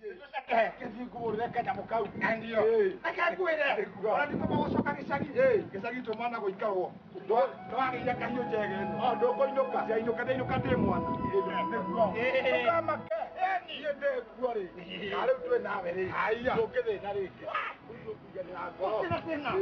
Kĩthiĩ ngũgũrĩre kanyamũ kau. Ndio. Reke ngwĩre. Ona ndikũma gũcoka gĩcagi. Gĩcagi tũmana gũikarwo. Ndwagĩire kahiũ njege ĩno. O ndũkũinũka. Ciainũka ndainũka ndĩ mwana. Nĩguo. Ndũkamake. Niĩ ndĩkuo rĩ. Na rĩu twĩ nawe rĩ. Haiya. Ndũngĩthĩna rĩngĩ. Rĩu tũkũiganĩra ngoro. Gũtirĩ thĩna.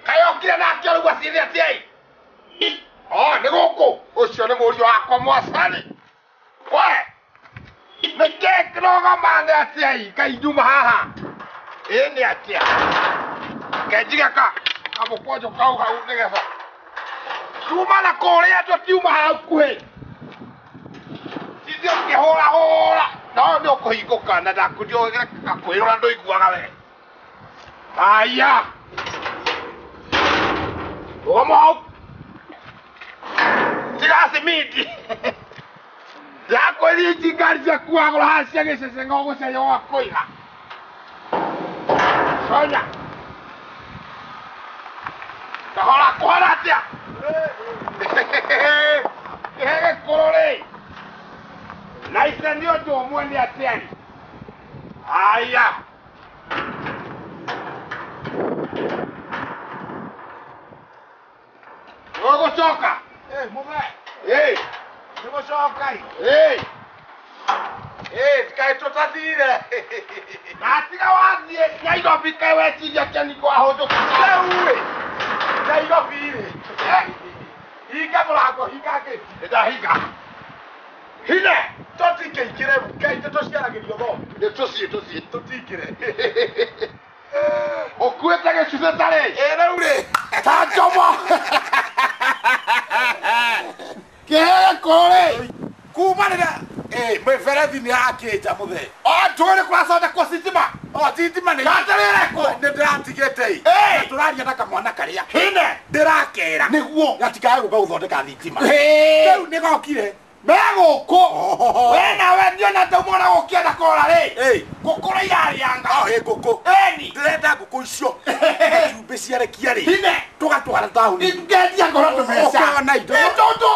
Kayokire nake rĩu acithe atĩa ĩ? O nĩ gũkũ ũcio nĩ mũriũ wakwa mwacani. We nĩkĩ kĩrũgama nĩ atĩa ĩ? Kaĩ njuma haha ĩ nĩ atĩa? Kenjige ka kamũkwanjũ kau hau nĩgetha tuma na kũrĩa tũtiuma hakuhĩ tithio ũkĩhũrahũra no nĩ ũkũhingũka na ndakwĩrora ndũiguaga we. Haya. Rũgama hau. Tiga cimiti. Ndakwĩria ici ngari ciaku wagũra haha cia gĩcece ũgũcaria gwa kũiga. Conya. Kahora kũhana atĩa? Kĩhe gĩkũrũ rĩ. Na ice nĩ ũndũ ũmwe nĩ atĩa? Haya. Nĩũgũcoka? Mũthee. Nĩgũcoka ĩ. Kaĩ tũtathire. Na tiga wathiĩ Nairobi kaĩ weciria kĩani kwahũndũka. Rĩu ĩ. Nairobi rĩ. Hinga mũrango, hinga gĩti. Nĩndahinga. Hine. Tũtikĩingĩre kaĩ tũciaragĩrio thome. Nĩ tũciĩ tũciĩ. Tũtingĩre. Ũkuĩte gĩcuthĩ tarĩ. Ĩ rĩu rĩ. Ta njomo. Kĩhe gĩkũrũ rĩ. Kuma rĩrĩa mĩberethi nĩ yakĩnja mũthee. O njũĩ nĩ kũrathondekwo thitima. O thitima nĩ Gatarĩrekwo. nĩ ndĩratigĩte ĩ. Na tũraria na kamwana karĩa. Hine. Ndĩrakera. Nĩguo. Gatikae gũka gũthondeka thitima. Rĩu Rĩu nĩ gokire. Megũkũ. We nawe ndiona ndauma ona gũkĩenda kũrora rĩ. Ngũkũ irarĩanga. O ĩ ngũkũ. Ĩni. Ndĩrenda ngũkũ icio. Matumbĩ ciarekia rĩ. Hine. Tũgatwara taũni. Ngendia ngoro tũbeca. Ũkona indo. Ĩ tondũ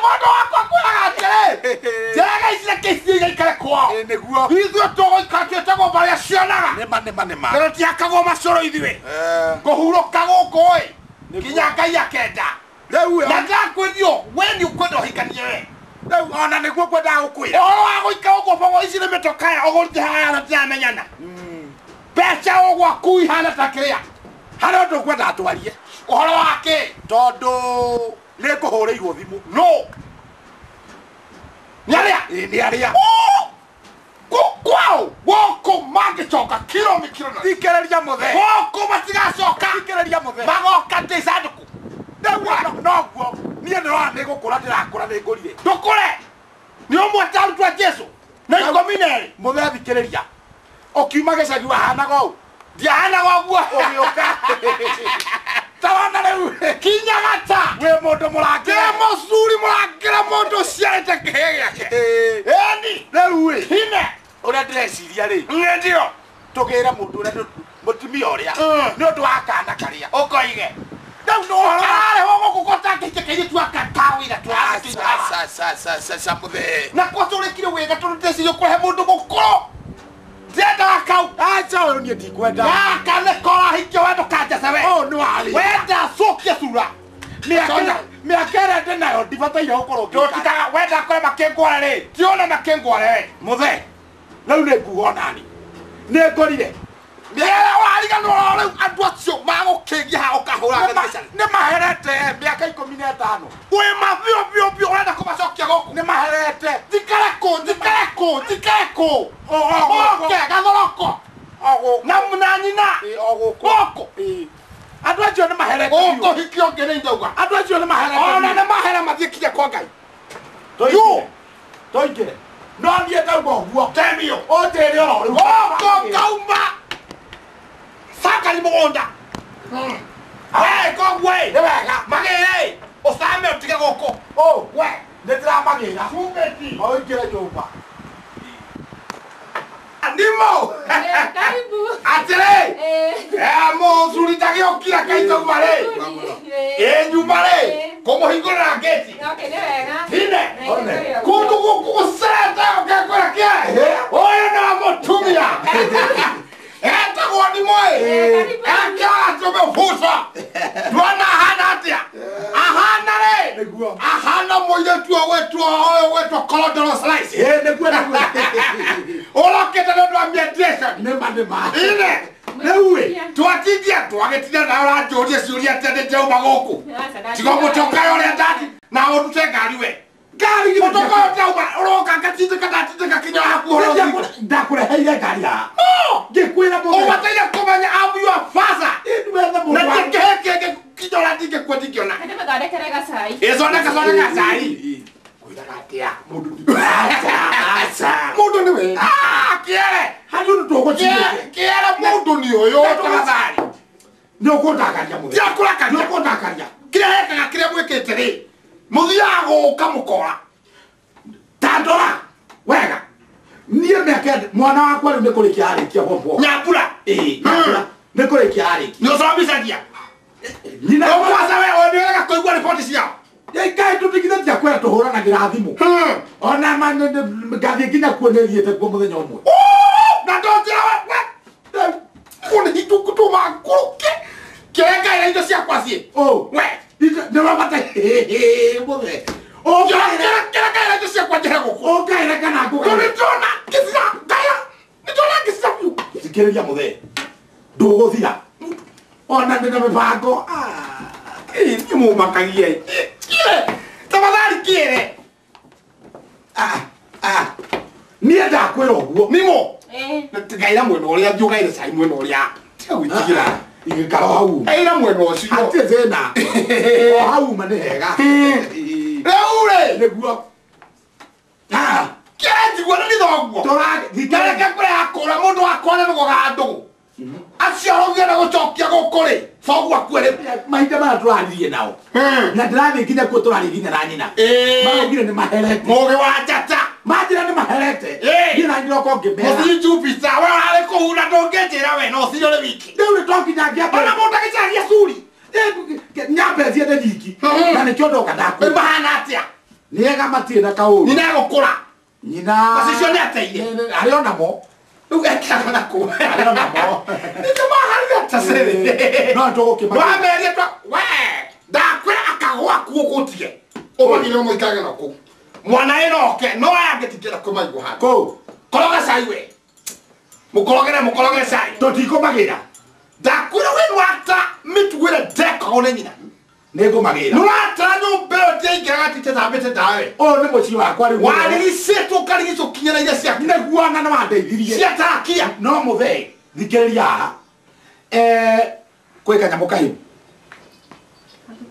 mũndũ wakwa kwĩraga atĩrĩ. Njega ici reke ithiĩ igaikare kwao. Ĩ nĩguo. Ithuĩ tũgũikara twĩtagwo mbarĩ cionaga. Nĩma nĩma nĩma. Na tũtiakagwo macũrũ ithuĩ. Ngũhurũka gũkũ ĩ. Nginya Ngai akenda. Rĩu Na ndakwĩrio we nĩ ũkwenda ũhikanie we. Rĩu ona nĩguo ngwendaga gũkwĩra. Ũhoro wa gũikara ũguo bogo ici nĩ mĩtokaya ũgũrĩte haha na tũtiramenyana. Mbeca o gwaku ihana ta kĩrĩa. Harĩ ũndũ ngwendaga twarie. Ũhoro wa kĩ? Tondũ nĩ ngũhũrĩirwo thimũ. No. Nĩ arĩa? Ĩ nĩ arĩa. Kwao gũkũ mangĩcoka kiro mĩkiro. Thikĩrĩria mũthee. Gũkũ matigacoka. Thikĩrĩria mũthee. Magoka ndĩ ithandũkũ. Rĩu noguo niĩ nĩrona nĩ gũkũra ndĩrakũra nĩ ngũrire. Ndũkũre. Nĩ ũmwe ta arutwo a Jesũ. Na 12. Mũthee thikĩrĩria. Ũkiuma gĩcagi wahanaga ũũ. Ndiahanaga ũguo. Ũgĩũka. Tarona rĩu. Kinyagata. Wĩ mũndũ mũrangĩre. Ndĩ mũcuri mũrangĩre mũndũ ũciarĩte kĩhĩ gĩake. Ĩni. Rĩu ĩ. Hine. Ũrĩa ndĩreciria rĩ. Nĩndio. Tũgĩre mũndũ ũrĩa mũtumia ũrĩa. Nĩ ũndũ wa kana karĩa. Ũkoige. Rĩu nĩ ũhoro. Kararehwo gũkũ gũtangĩhikia kairĩtu aka ka wĩra Aca mũthee. Na kwatũrĩkire wega tondũ ndĩreciria ũkũrehe mũndũ mũkũrũ. Ndiendaga kau. Aca ũyũ niĩ ndikwenda. Gaka nĩko ũrahikia we ndũkanjece we. Ũyũ nĩ wa wĩra. Wenda cokia cura. Mĩaka ĩrĩa ndĩ nayo ndibataire gũkorwo ngĩka. Ndũtikaga wenda kore makĩngwara rĩ. Tiona makĩngwara we. Mũthee. Rĩu nĩ nguga onani. Nĩ ngorire. Mĩera wariganĩrwo rĩu andũ acio magũkĩgia haha ũkahũra gĩthĩcani. Nĩ maherete mĩaka 15. Wĩ ma biũ biũ biũ ũrenda kũmacokia gũkũ. Nĩ maherete. Njikare kũ njikare kũ njikare kũ. Oke gathoroko. O gũkũ. Na nyina. O gũkũ. Gũkũ. Andũ acio nĩ maherete biũ. Ũkũhikio ũngĩ nĩ ndauga. Andũ acio nĩ maherete. Ona nĩ mahere mathiĩ kinya kwa Ngai. Tũingĩre. No niĩ ndauga ũguo. Temio. Ũnjĩre oro rĩu. Gũkũ ngauma. Cakari mũgũnda. We koguo ĩ. Nĩ wega. Magĩre ĩ. Ũcame ũtige gũkũ. Ũ. We. Nĩ ndĩramagĩra. Cumĩti. Ũingĩre nyũmba. Nimo. Karibu. Atĩrĩ. Mũcuri ndagĩũkira kaitauma rĩ. Ĩ nyuma rĩ. Kũmũhingũrĩra ngĩti. Okay, nĩ wega. Hine. One. Kũndũ gũkũ gũcerete ũkekwĩra kĩe. Ũyũ no mũtumia. Etagwo Ndimũ ĩ. Ekĩraga cumbĩ buca. Ndwona ahana atĩa? Ahana rĩ. Nĩguo. Ahana mũirĩtu ũgwĩtwo ũyũ ũgwĩtwo Colonel Slice. Ĩ nĩguo nĩguo. Ũrokĩte nĩ ũndũ wa mediation. Nĩ ma nĩ ma. Ine. Rĩu ĩ. Twatindia twagĩtinda nawe ũranjũria ciũria atĩa nĩ njauma gũkũ. Tiga mũtoka ũrĩa ndati na ũrute ngari we. Ngari Mũtoka ũyũ ndauma ũroka ngatindĩka ndatindĩka kinya hakuhĩ ũroka. Ndakũreheire ngari haha. Ngĩkwĩra mũthee. Ũbataire kũmenya I'm your father. Wethe mũndũ Na wa- kĩhĩ kĩngĩ kinya ũrĩa ndingĩkua ndingĩona. Ndĩ mũthondekere gacai. Ĩ thondeka thondeka cai. Kwĩraga atĩa mũndũ aca aca. Mũndũ nĩ we. Kĩere. Harĩ ũndũ tũgũcirĩte. Kĩere mũndũ nĩ ũyũ tafadhali. Nĩ ũkũndakaria mũthee. Ndirakũrakaria. Nĩ ũkũndakaria. Kĩrĩa hekaga kĩrĩa mwĩkĩte rĩ. Mũthiaga gũka mũkora. Ta ndora. Wega. Niĩ mĩaka mwana wakwa rĩu nĩ kũrĩkia arĩkia form four. Nyambura. Ĩ nyambura. Nĩ kũrĩkia arĩkia. Nĩ ũcomicagia. Nyina Ũmwasa we o nĩ wega kũigua riboti ciao. Ngai tũtigithĩtie kwĩra tũhũranagĩra thimũ. Ona ma ngathiĩ nginya kuo nĩ thiĩte kuo mũthenya ũmwe. Na ndonjĩra we. Kũnĩ hitũkũtũma ngũrũke. Kĩrĩa ngaĩra indo ciakwa ciĩ. Ũ. We. Nĩ wabata mũthee. Kĩrĩa ngaĩra indo ciakwa njehe gũkũ. Ũngaĩra kana Tondũ ngũgaĩra. nĩndĩrona ngĩcira ngaĩra. Nĩndĩrona ngĩcira biũ. Thikĩrĩria mũthee. Ndũgũthira. Ona ndĩna mĩbango. Ĩ niĩ mũmakagia ĩ. Kĩere. Tafadhali kĩere. Niĩ ndakwĩra ũguo. Nimo. Ngaĩra mwena ũrĩa thiĩ ũgaĩre cai mwena ũrĩa. Tiga gwĩtigĩra. Ingĩikara o hau. Ngaĩra mwena ũcio. Hatirĩ thĩna. O hau ma nĩ hega. Rĩu rĩ. Nĩguo. Kĩere njigua nĩ thoguo. Tũrathikĩrĩria. Ndareke kũrĩa akũra mũndũ wakwa nĩ rũgoga ndũgũ. Acio arauga na gũcokia gũkũ rĩ. Thoguo akue rĩ. Mahinda maya tũraririe nao. Na ndĩrathiĩ nginya kuo tũraririe nginya na nyina. Maraugire nĩ maherete. Mũgĩ wa njata. Manjĩra nĩ maherete. Ĩ. Niĩ na nyina okorwo ngĩmera. Mũthii Jupiter we ũrarĩ kũu na ndũngĩnjĩra we no ũthire ũrĩ wiki. Rĩu nĩ to nginya ngĩambe. Ona mũndũ agĩcaragia curi. Nyambe thiĩ nyiki. Na nĩkĩo ndoka Rĩu ndakwĩra. mahana atĩa? Nĩ ega matirĩ na kaũru. Nyina egũkũra. Nyina. Macicio nĩ ateire. Arĩ onamo. Rĩu ekĩraga na kũ. Arĩ onamo. Nĩkĩo maharire ta cĩrĩ. No tũgũkĩma. Wameria twa we ndakwĩra akagwa kuo gũtige. Ũmagire mũikarage na kũu. Mwana ĩroke no aya angĩtingĩenda kũmaigua handũ. Kũu. Koroga cai we. Mũkorogere mũkorogere cai. Tũtikũmagĩra. Ndakwĩra we nĩwata mĩtugo ĩrĩa ndekagwo nĩ nyina. Nĩ ngũmagĩra. Nĩwatara nyũmba ĩyo ndiaingĩraga titethambĩte ndawe. Ũyũ nĩ mũciĩ wakwa rĩu. Warigicĩtwo ũkarigicwo kinya iria ciaku. Nĩguo ona nĩ wandeithirie. Ciatarakia. No mũthee thikĩrĩria haha. Kwĩ kanyamũ kahiũ.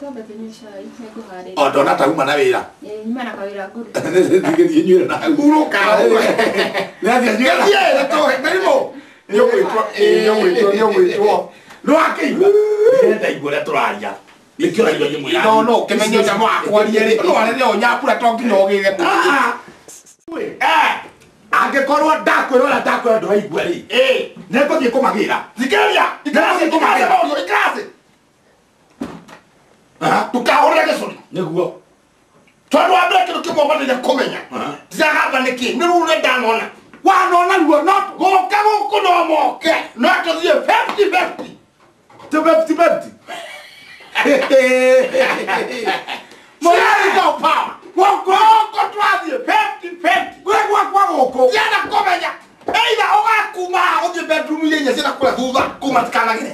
Twambe tũnyue cai, nĩngũharĩria. O ndona ta uma na wĩra. Ĩĩ, nyuma na kawĩra ngũrute. Ndigĩthiĩ nyuĩre na hau. Hurũka. Nĩathiĩ nyuĩre. Gĩthiĩ nĩtũhe mĩrimũ. Nĩũgwĩtwo, ĩĩ nĩũgwĩtwo, nĩũgwĩtwo. Nĩwakĩigua? Ndĩrenda igua ũrĩa tũraria. Nĩkĩo ũraigua ngĩmwĩra. No no ũkĩmenye ũrĩa mũrakwaria rĩ. No arĩre o nyambura to nginya ũgĩre Ah, Eh, angĩkorwo ndakwĩra ũrĩa ndakwĩra ndũraigua rĩ, ĩĩ. nĩngũthiĩ kũmagĩra. Thikĩrĩria, ikaraci, ikaraci mũriũ, ikaraci. Aha, Ndũkahũrĩre gĩcũrĩ. nĩguo. Tondũ wa mbere kĩndũ kĩmwe bataire kũmenya. Aha. Ndiragamba nĩkĩ, nĩ rũrũ ndanona. Wanona ruo no Gũka gũkũ no moke, no tũthiĩ 50-50. ti 50-50. Sharing of power. Gũkũ twathiĩ 50-50. Gwĩ gwakwa gũkũ. Ndienda kũmenya. Either ũgakuma haha ũthiĩ bedroom iria inya ciĩna kũrĩa thutha, kũu matikanagĩre.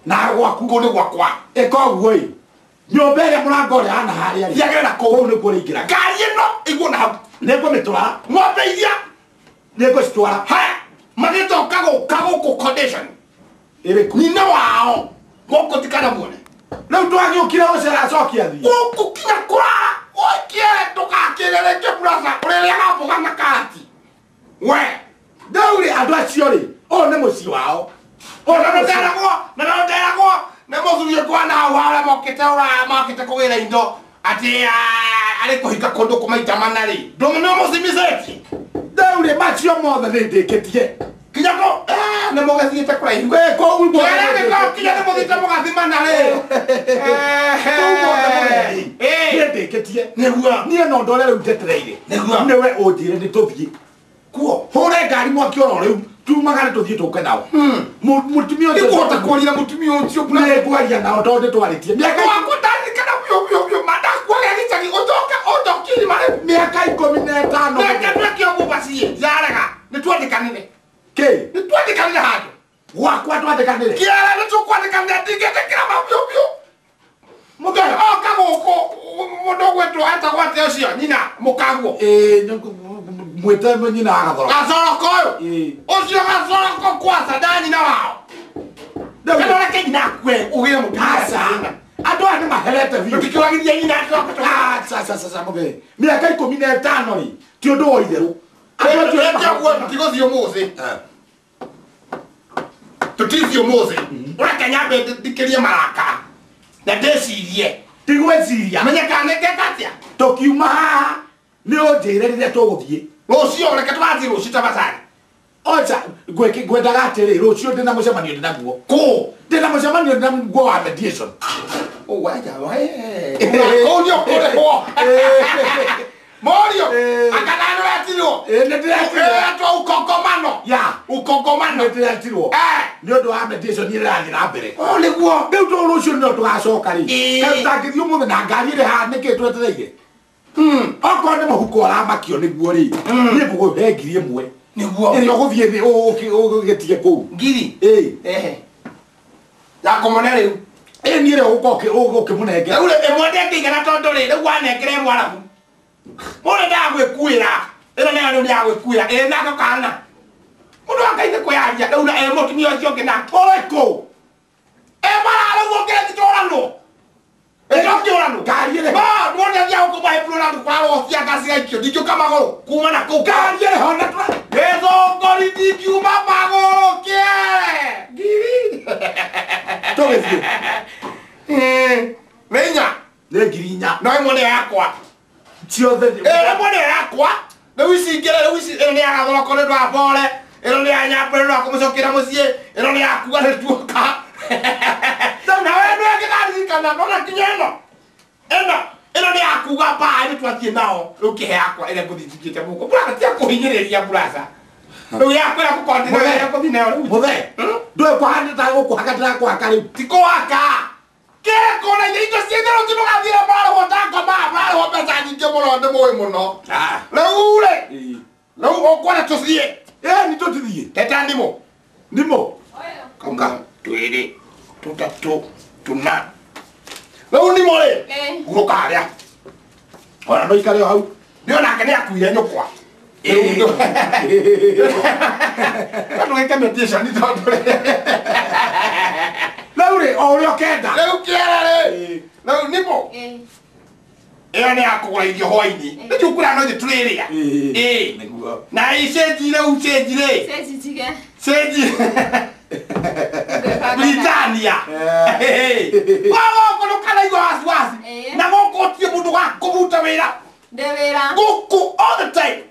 Na gwaku. Kũu nĩ gwakwa. Ĩka ũguo ĩ. Nyũmba ĩrĩa mũrango ũrĩa hana harĩa rĩ. Thiagĩre na kũu. Kũu nĩkuo ũrĩingĩraga. Ngari ĩno ĩiguo na hau. Nĩngũmĩtwara. Ng'ombe iria Nĩngũcitwara. haya magĩtoka gũka gũkũ condition. Ĩrĩkũ? Nyina wao gũkũ tikanamuone. Rĩu twagĩũkire gũcera acoke athiĩ. Gũkũ kinya kũrara ũkĩere ndũgakĩrere kĩburasa ũrĩrĩaga mboga na karati. We Rĩu rĩ andũ acio rĩ, ũyũ nĩ mũciĩ wao. Ũyũ na nĩ mũciĩ. nĩnderagwo na nĩnderagwo nĩ mũthuri ũngĩ na hau harĩa mokĩte ũraya mokĩte kũgĩra indo atĩ arĩ kũhika kũndũ kũmaita mana rĩ ndũmũ mũcimicĩtie Rĩu rĩ macio mothe nĩ ndĩkĩtie. kinya kũ nĩ mũgĩthiĩte kũraihu Gwĩ kũu guothe kĩrĩa nĩ gĩkorwo kinya nĩ mũthiĩte mũgathimana rĩ Kũu guothe mũrĩ. Ĩĩ. Nĩ ndĩkĩtie. Nĩguo. Niĩ no ndore rĩu njetereire. Nĩguo. Nĩwe ũnjĩre nĩ tũthiĩ. Kuo. Hũre ngari mwaki oro rĩu tumagare tũthiĩ tũke nao. Mũtumia ũcio Nĩngũhota kwaria na mũtumia ũcio Nĩ ngwaria nao tondũ nĩtwarĩtie. Mĩaka wakwa ndarikana biũ biũ biũ ma ndakuagĩa gĩcagi ũcoke ũnjokie irima rĩu mĩaka 15. Reke twĩke ũguo baciĩ ndirarega nĩtwandĩkanĩre. Kĩ? Nĩtwandĩkanĩre handũ. Gwakwa twandĩkanĩre. Kĩara nĩtũkwandĩkanĩra ndingĩtĩkĩra mabiũ biũ. Mũthenya. Oka gũkũ mũndũ ũgwĩtwo etagwo atĩa ũcio nyina mũkaguo. Ĩĩ mwĩte nyina wa Gathoroko. Gathoroko ũyũ. Ĩĩ. Ũcio Gathoroko kwaca nda nyina wao. Rĩu Kana ũreke nyina akue ũgĩre mũtumia. Aca. Andũ aya nĩmaherete biũ. Tũtikĩũragithia nyina tũcoke Aca aca aca mũthee. Mĩaka 15 rĩ ti ũndũ wa itherũ. Andũ acio Reke ũguo tũtigũthiĩ ũmũthĩ. Tũtithiĩ ũmũthĩ. Ũreke nyambe ndikĩrie marakara. Na ndĩcirie. Ti gwĩciria. Menye kana nĩngeka atĩa. Tũkiuma haha nĩ ũnjĩre rĩrĩa tũgũthiĩ. Rũciũ reke tũgathiĩ rũciũ tafadhali. Ocha ngwendaga atĩrĩ rũciũ ndĩna mũcemanio ndĩnaguo. Kũ? Ndĩna mũcemanio ndĩnaguo wa mediation. Waja we. Kũu nĩ ũkũrĩhwo. Mũriũ anga nĩũretirwo. Ĩĩ nĩndĩretirwo. Ĩretwo ukongomano. Ya. Ukongomano. Nĩndĩretirwo. Nĩ ũndũ wa mediation ĩrĩa ĩrathiĩ na mbere. O nĩguo. Rĩu to rũciũ nĩrĩo tũgacoka rĩ. Ĩĩ. Kaĩ ũtangĩthiĩ ũmũthĩ na ngari ĩrĩ haha nĩkĩĩ twetereire? Okorwo nĩ mũhuko ũramakio nĩguo rĩ, niĩ ngũkũhe 1000. Nĩguo. Ĩrĩa ũgũthiĩ thĩ ũgĩtige kũu. Ngiri? Ĩĩ. Ehe. Ya kũmũne rĩu. Ĩĩ niĩ rĩ ũgũka ũkĩmũnengera. Rĩu rĩ ĩmwe ndĩngĩigana tondũ rĩ rĩu wanengera ĩmwe arabu. Mũndũ endaga gwĩkuĩra. Ĩno nayo rĩu nĩ ya gwĩkuĩra. Ĩĩ nako kana. Mũndũ wa Ngai nĩ kwĩyaria. Rĩu na ĩ mũtumia ũcio ũngĩ nake. Ũrĩkũ? Ĩ marara ũguo ũngĩrĩ tũranwo. Ĩtũkĩũranwo. Ngari ĩrĩ. Ma, nĩwona athiaga gũkũ mahĩmbĩrio na kũrarwo cianga cigaikio. Ndingĩũka magũrũ kuma na kũu. Ngari ĩrĩ ho na tũra. Gĩthũngũri ndingiuma magũrũ kĩere. Ngiri. Tũgĩthiĩ. Nĩ inya. Nĩ 4,000. No ĩmwe nĩ yakwa. Ciothe. Ĩĩ ĩmwe nĩ yakwa. Rĩu ici ingĩ rĩu ici ĩno nĩ ya Gathoroko nĩ ũndũ wa pore. Ĩno nĩ ya Nyambura nĩ ũndũ wa kũmũcokera mũciĩ. Ĩno nĩ yaku nĩ tuoka. Na we nĩ ũngĩkaririkana nona kinya ĩno. Ĩno ĩno nĩ yakuga mbaa nĩ twathiĩ nao. Rĩu kĩhe yakwa ĩrĩa ngũthiĩ njikĩte mũhuko. Buraca tia kũhinyĩrĩria buraca. Rĩu yakwa ĩrĩa ngũkondĩra ĩrĩa ngũthiĩ nayo rĩu. Mũthee. Ndũĩ kũhana ta gũkũhaka ndĩrakũhaka rĩu. Ti kũhaka. Kĩrĩkũ na indo cia itherũ ti ndũgathiĩ mũrarĩhwo ta ngoma, mũrarĩhwo mbeca nyingĩ mũno nĩ mũĩ mũno. Rĩu rĩ, rĩu ũkuona tũthiĩ. Ĩĩ nĩ tũtithiĩ. Teta ndimũ. Ndimũ. Kauga twĩrĩ, tũtatũ, tũna. Rĩu ndimũ rĩ, hurũka harĩa. Ona no ikare o hau. Nĩ onake nĩ akuire nyũkwa. Ndũgĩke mediation tondũ rĩ. Rĩu rĩ, o ũrĩa ũkenda. Rĩu kĩara rĩ. No nipo. Ĩyo nĩ ya kũgũra irio hwainĩ. Nĩ tũkũra no ithuĩ tũrĩrĩa. Ĩĩ. Nĩguo. Na icenji rĩu cenji rĩ. Cenji njige. Cenji. Britania. Gũkũ ndũkanaigua wasiwasi. Na gũkũ gũtirĩ mũndũ wa kũbuta wĩra. Ndĩ wĩra. Gũkũ all the time.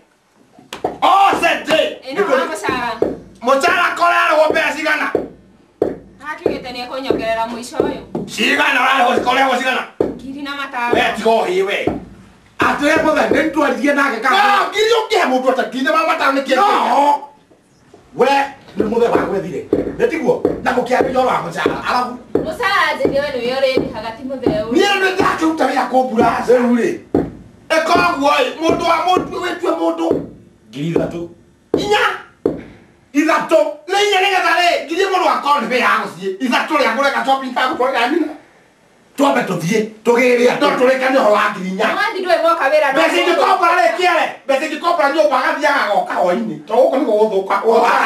All the day. Ĩno wa mũcara. Mũcara korarĩhwo mbeca cigana? Atugĩte nĩ ekũnyongerera mũico ũyũ. Cigana ũrarĩhwo korĩhwo cigana? Ngiri na matano. We tiga ũhĩ we. Atĩrĩ mũthee nĩ twaririe nake kana. No, ngiri ũngĩhe mũndũ ata ngiri na matano nĩ kĩĩ? No. We nĩ mũthee wagwethire. Nĩ tiguo? Na mũkĩarĩria ũhoro wa mũcara. Arabu. Mũcara njĩthĩ we nĩwe ũrĩndĩhaga ti mũthee ũyũ. Niĩ nĩ ndakĩruta wĩra kũ mbura. Rĩu rĩ. Ĩkoguo ĩ mũndũ wa mũndũ wĩtue mũndũ. Ngiri ithatũ. Inya. Ithatũ. Nĩ inya nĩgetha rĩ ngiri mũndũ akorwo nĩ wĩra gũciĩ. Ithatũ rĩa kũreka shopping ka gũtwarĩra nyina. Twambe tũthiĩ tũgĩrĩa no tũrĩkane ũhoro wa ngiri inya. Mwathi ndũĩ moka wĩra no. Mbeca ingĩkombora rĩ kĩere. Mbeca ingĩkombora nyũmba agathiaga agoka hwainĩ. To gũkũ nĩ gũgũthũka.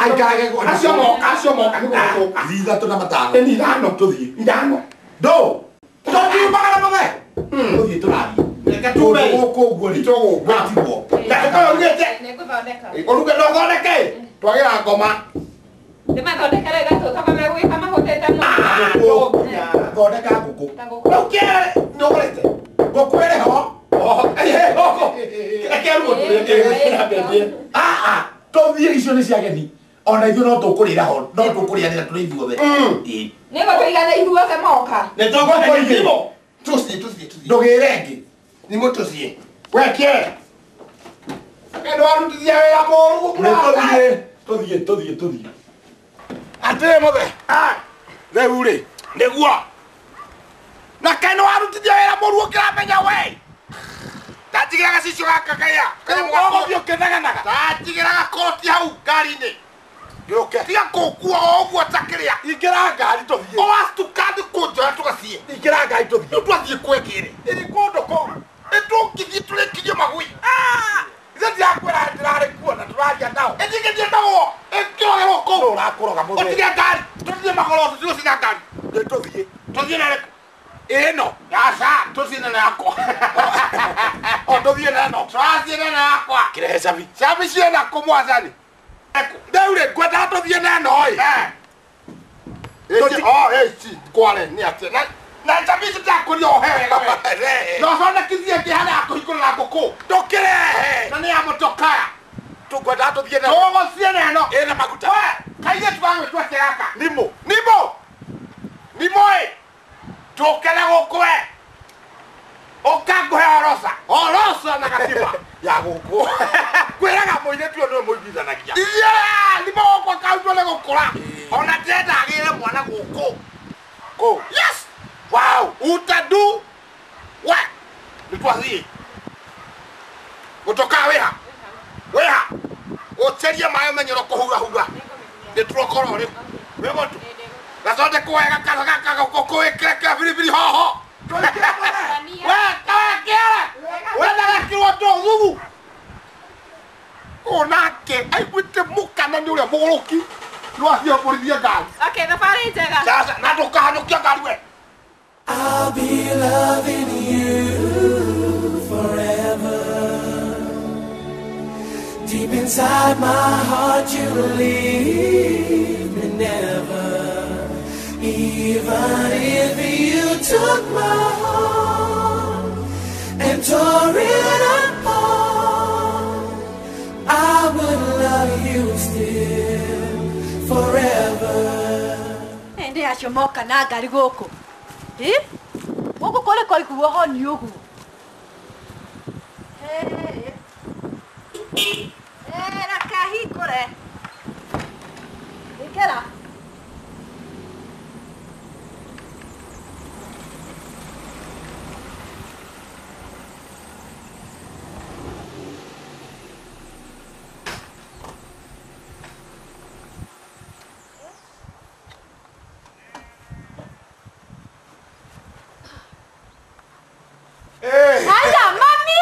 Aikarage acio moka acio moka nĩ gũgũthũka. Ngiri ithatũ na matano. Nĩ ithano. Tũthiĩ. Ithano. Ndũ. Tũtiumagara mũthee. Tũthiĩ tũrathiĩ. Reke tume. Gũkũ ũguo rĩ. Tũgũkũ. Gũtigwo. Na tũkorwo ũrugĩte. Nĩngũthondeka. Ũruge no ũthondeke. Twagĩra ngoma. Ndĩmathondekere gatũ tondũ megũgĩka mahũtĩte mũno. Thondeka ngũkũ. Rĩu kĩere nĩ ũgũrĩte? Ngũkũ ĩrĩ ho. Reke ruo tũrĩe. Tũthiĩ icio nĩ cia ageni. Ona ithuĩ no tũkũrĩra ho. No tũkũrĩanĩra tũrĩ ithuothe. Nĩguo tũigane ithuothe moka. Nĩ tũgũthiĩ. Tũthiĩ tũthiĩ tũthiĩ. Ndũgĩre ĩngĩ. Nĩmo tũthiĩ. We kĩere. Nĩ warutithia wĩra mũũru Nĩ tũthiĩ. Tũthiĩ tũthiĩ tũthiĩ. Atĩrĩ mũthee. Rĩu rĩ nĩguo. Na kaĩ nĩ warutithia wĩra mũũru ũkĩramenya we. Ndanjigĩra gacicio gaka karĩa. Ũgũthiĩ ũkĩnegenaga. Ndanjigĩra gakoti hau ngari-inĩ. Gĩũke. Tiga kũngua o ũguo ta kĩrĩa. Ingĩra ngari tũthiĩ. Ũwastuka nĩ kũnjoya tũgathiĩ. Ingĩra ngari tũthiĩ. Rĩu twathiĩ kwekĩrĩ. Ĩrĩ kũndũ kũu. Nĩ tũngĩthiĩ tũrĩkirie magui. Ithe ndirakwĩra ndĩrarĩ kuo na tũraria nao. Ĩthingĩtie ndagwo. Ĩkĩrogerwo kũu. Nũ ũrakũroga mũthee? Ũtige ngari. Tũthiĩ magoro tũtigũcina ngari. Nĩ tũthiĩ. Tũthiĩ na ĩrĩkũ? Ĩno. Aca, tũthiĩ na yakwa. O tũthiĩ na ĩno. Tũrathiĩ na yakwa. Kĩrehe cabi. Cabi ciĩna kũ mwathani? Rĩu rĩ ngwendaga tũthiĩ na ĩno ĩ. Ĩci kware nĩ atĩa? Na cabi ici ndakũria ohe wega we. Na ũthondekithie ĩngĩ harĩa ya kũhingũrĩra ngũkũ. Ndũkĩrehe. Na nĩ ya mũtokaya. Tũngwendaga tũthiĩ na ĩno. Tũgũthiĩ na ĩno. Ĩna maguta. We, kairĩtu gagwĩtwo atĩa gaka? Nimũ. Nimũ. Nimũ ĩ. Tũke na gũkũ we. Ũka ngũhe oroca. Oroca na gatiba. Ya gũkũ. Kwĩraga mũirĩtu ũyũ nĩwe mũiguithanagia. Yeah, nimũ gũkũ akautwo nĩ gũkũra. Ona ndĩrenda agĩre mwana gũkũ. Kũ? Yes. Wow. Utadu. We. Nĩ twathiĩ. Mũtokaa wĩha. Wĩha. Ũcerie maĩ ũmenyerwo kũhurahura. Nĩ tũrokorwo rĩu. Wĩ mũtu. Gathondekwo wega gaka wĩkĩre biribiri hoho. We, kawekĩre. Wenda gekĩrwo ndũ thumu. Onake aiguĩte mũkana nĩ ũrĩa mũgũrũki. Nĩwathiĩ ũkũrithie ngari. Okay, thabarĩ njega. Sasa na ndũkahanyũkia ngari we. I'll be loving you forever. Deep inside my heart you leave me never. Even if you took my heart and tore it apart, I would love you still forever. Ndĩ acio moka na ngari gũkũ. Gũkũ kũrĩ kũiguo honi ũguo. Reke hingũre. Ingĩra. Haya, mami!